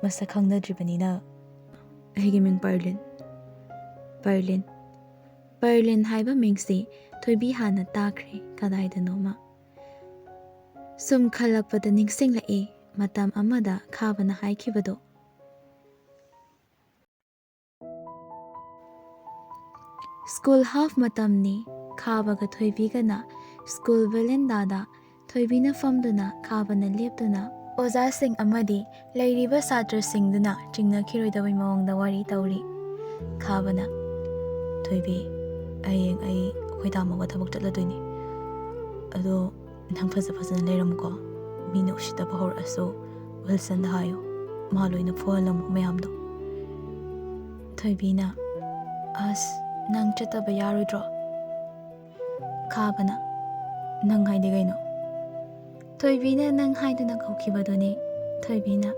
ꯃꯁꯛ ꯈꯪꯅꯗ꯭ꯔꯤꯕꯅꯤꯅ꯫ ꯑꯩꯒꯤ ꯃꯤꯡ ꯄꯔꯂꯤꯟ꯫ ꯄꯔꯂꯤꯟ꯫ ꯄꯔꯂꯤꯟ ꯍꯥꯏꯕ ꯃꯤꯡꯁꯤ ꯊꯣꯏꯕꯤ ꯍꯥꯟꯅ ꯇꯥꯈ꯭ꯔꯦ ꯀꯗꯥꯏꯗꯅꯣꯃ꯫ ꯁꯨꯝ ꯈꯜꯂꯛꯄꯗ ꯅꯤꯡꯁꯤꯡꯂꯛꯏ ꯃꯇꯝ ꯑꯃꯗ ꯈꯥꯕꯅ ꯍꯥꯏꯈꯤꯕꯗꯣ꯫ ꯁ꯭ꯀꯨꯜ ꯍꯥꯐ ꯃꯇꯝꯅꯤ꯫ ꯈꯥꯕꯒ ꯊꯣꯏꯕꯤꯒꯅ ꯁ꯭ꯀꯨꯜ ꯕꯦꯂꯦꯟꯗꯥꯗ, ꯊꯣꯏꯕꯤꯅ ꯐꯝꯗꯨꯅ ꯈꯥꯕꯅ ꯂꯦꯞꯇꯨꯅ ꯑꯣꯖꯥꯁꯤꯡ ꯑꯃꯗꯤ ꯂꯩꯔꯤꯕ ꯁꯥꯇ꯭ꯔꯁꯤꯡꯗꯨꯅ ꯆꯤꯡꯅꯈꯤꯔꯣꯏꯗꯕꯩ ꯃꯑꯣꯡꯗ ꯋꯥꯔꯤ ꯇꯧꯔꯤ꯫ ꯈꯥꯕꯅ, "ꯊꯣꯏꯕꯤ, ꯍꯌꯦꯡ ꯑꯩ ꯑꯩꯈꯣꯏ ꯇꯥꯃꯣꯒ ꯊꯕꯛ ꯆꯠꯂꯗꯣꯏꯅꯤ꯫ ꯑꯗꯣ ꯅꯪ ꯐꯖ ꯐꯖꯅ ꯂꯩꯔꯝꯃꯨꯀꯣ꯫ ꯃꯤꯅ ꯎꯁꯤꯠꯇꯕ ꯍꯧꯔꯛꯑꯁꯨ ꯋꯤꯜꯁꯟꯗ ꯍꯥꯏꯌꯨ, ꯃꯥ ꯂꯣꯏꯅ ꯐꯨꯍꯜꯂꯝꯃꯨ ꯃꯌꯥꯝꯗꯣ꯫" ꯊꯣꯏꯕꯤꯅ, "ꯑꯁ, ꯅꯪ ꯆꯠꯇꯕ ꯌꯥꯔꯣꯏꯗ꯭ꯔꯣ?" ꯈꯥꯕꯅ, "ꯅꯪ ꯍꯥꯏꯗꯤ ꯀꯩꯅꯣ?" ꯊꯣꯏꯕꯤꯅ ꯅꯪ ꯍꯥꯏꯗꯨꯅ ꯀꯧꯈꯤꯕꯗꯨꯅꯤ꯫ ꯊꯣꯏꯕꯤꯅ,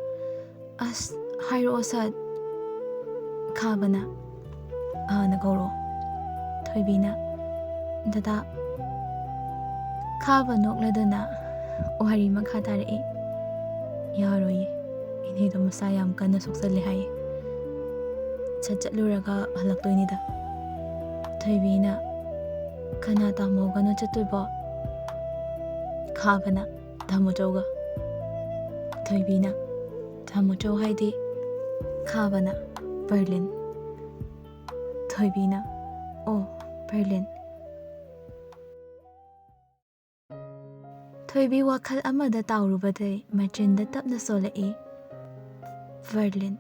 "ꯑꯁ, ꯍꯥꯏꯔꯛꯑꯣ ꯁꯠ꯫" ꯈꯥꯕꯅ, "ꯑꯥꯅ ꯀꯧꯔꯛꯑꯣ꯫" ꯊꯣꯏꯕꯤꯅ, "ꯗꯗꯥ꯫" ꯈꯥꯕ ꯅꯣꯛꯂꯗꯨꯅ ꯋꯥꯔꯤ ꯃꯈꯥ ꯇꯥꯔꯛꯏ꯫ "ꯌꯥꯔꯣꯏꯌꯦ, ꯏꯅꯦꯗꯣ ꯃꯁꯥ ꯌꯥꯝ ꯀꯟꯅ ꯁꯣꯛꯆꯜꯂꯦ ꯍꯥꯏꯌꯦ꯫ ꯁꯠ ꯆꯠꯂꯨꯔꯒ ꯍꯜꯂꯛꯇꯣꯏꯅꯤꯗ꯫" ꯊꯣꯏꯕꯤꯅ, "ꯀꯅꯥ ꯇꯥꯃꯣꯒꯅꯣ ꯆꯠꯇꯣꯏꯕꯣ?" ꯈꯥꯕꯅ, "ꯇꯥꯃꯣꯆꯧꯒ꯫" ꯊꯣꯏꯕꯤꯅ, "ꯇꯥꯃꯣꯆꯧ ꯍꯥꯏꯗꯤ?" ꯈꯥꯕꯅ, "ꯄꯔꯂꯤꯟ꯫" ꯊꯣꯏꯕꯤꯅ, "ꯑꯣ, ꯄꯔꯂꯤꯟ꯫" ꯊꯣꯏꯕꯤ ꯋꯥꯈꯜ ꯑꯃꯗ ꯇꯥꯎꯔꯨꯕꯗꯩ ꯃꯆꯤꯟꯗ ꯇꯞꯅ ꯁꯣꯜꯂꯛꯏ, "ꯄꯔꯂꯤꯟ꯫"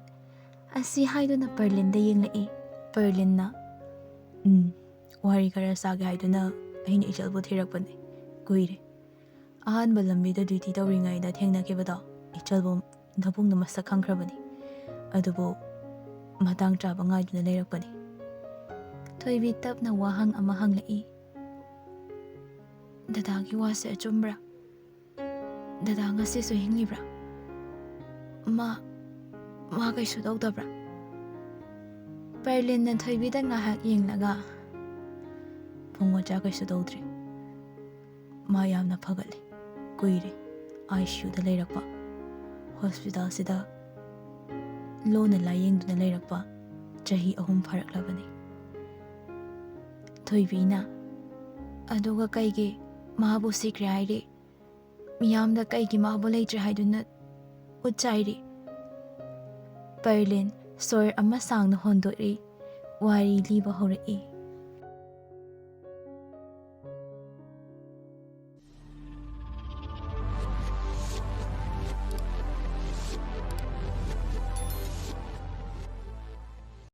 ꯑꯁꯤ ꯍꯥꯏꯗꯨꯅ ꯄꯔꯂꯤꯟꯗ ꯌꯦꯡꯂꯛꯏ꯫ ꯄꯔꯂꯤꯟꯅ, "ꯎꯝ, ꯋꯥꯔꯤ ꯈꯔ ꯁꯥꯒꯦ ꯍꯥꯏꯗꯨꯅ ꯑꯩꯅ ꯏꯆꯜꯕꯨ ꯊꯤꯔꯛꯄꯅꯦ꯫ ꯀꯨꯏꯔꯦ꯫ ꯑꯍꯥꯟꯕ ꯂꯝꯕꯤꯗ ꯗ꯭ꯌꯨꯇꯤ ꯇꯧꯔꯤꯉꯩꯗ ꯊꯦꯡꯅꯈꯤꯕꯗꯣ, ꯏꯆꯜꯕꯨ ꯅꯕꯨꯡꯅ ꯃꯁꯛ ꯈꯪꯈ꯭ꯔꯕꯅꯤ꯫ ꯑꯗꯨꯕꯨ ꯃꯇꯥꯡ ꯆꯥꯕ ꯉꯥꯏꯗꯨꯅ ꯂꯩꯔꯛꯄꯅꯤ꯫" ꯊꯣꯏꯕꯤ ꯇꯞꯅ ꯋꯥꯍꯪ ꯑꯃ ꯍꯪꯂꯛꯏ, "ꯗꯗꯥꯒꯤ ꯋꯥꯁꯦ ꯑꯆꯨꯝꯕ꯭ꯔꯥ?" "ꯗꯗꯥ ꯉꯁꯤꯁꯨ ꯍꯤꯡꯂꯤꯕ꯭ꯔꯥ? ꯃꯥ, ꯃꯥ ꯀꯩꯁꯨ ꯇꯧꯗꯕ꯭ꯔꯥ?" ꯄꯔꯂꯤꯟꯅ ꯊꯣꯏꯕꯤꯗ ꯉꯥꯏꯍꯥꯛ ꯌꯦꯡꯂꯒ, "ꯄꯨꯡ ꯃꯆꯥ ꯀꯩꯁꯨ ꯇꯧꯗ꯭ꯔꯤ꯫ ꯃꯥ ꯌꯥꯝꯅ ꯐꯒꯠꯂꯦ꯫ ꯀꯨꯏꯔꯦ ꯑꯥꯏ ꯁꯤ ꯌꯨꯗ ꯂꯩꯔꯛꯄ꯫ ꯍꯣꯁꯄꯤꯇꯥꯜꯁꯤꯗ ꯂꯨꯅ ꯂꯥꯌꯦꯡꯗꯨꯅ ꯂꯩꯔꯛꯄ ꯆꯍꯤ ꯑꯍꯨꯝ ꯐꯥꯔꯛꯂꯕꯅꯤ꯫" ꯊꯣꯏꯕꯤꯅ, "ꯑꯗꯨꯒ ꯀꯩꯒꯤ ꯃꯥꯕꯨ ꯁꯤꯈ꯭ꯔꯦ ꯍꯥꯏꯔꯤ? ꯃꯤꯌꯥꯝꯗ ꯀꯩꯒꯤ ꯃꯥꯕꯨ ꯂꯩꯇ꯭ꯔꯦ ꯍꯥꯏꯗꯨꯅ ꯎꯠ ꯆꯥꯏꯔꯤ?" ꯄꯔꯂꯤꯟ ꯁꯣꯔ ꯑꯃ ꯁꯥꯡꯅ ꯍꯣꯟꯗꯣꯛꯏ꯫ ꯋꯥꯔꯤ ꯂꯤꯕ ꯍꯧꯔꯛꯏ꯫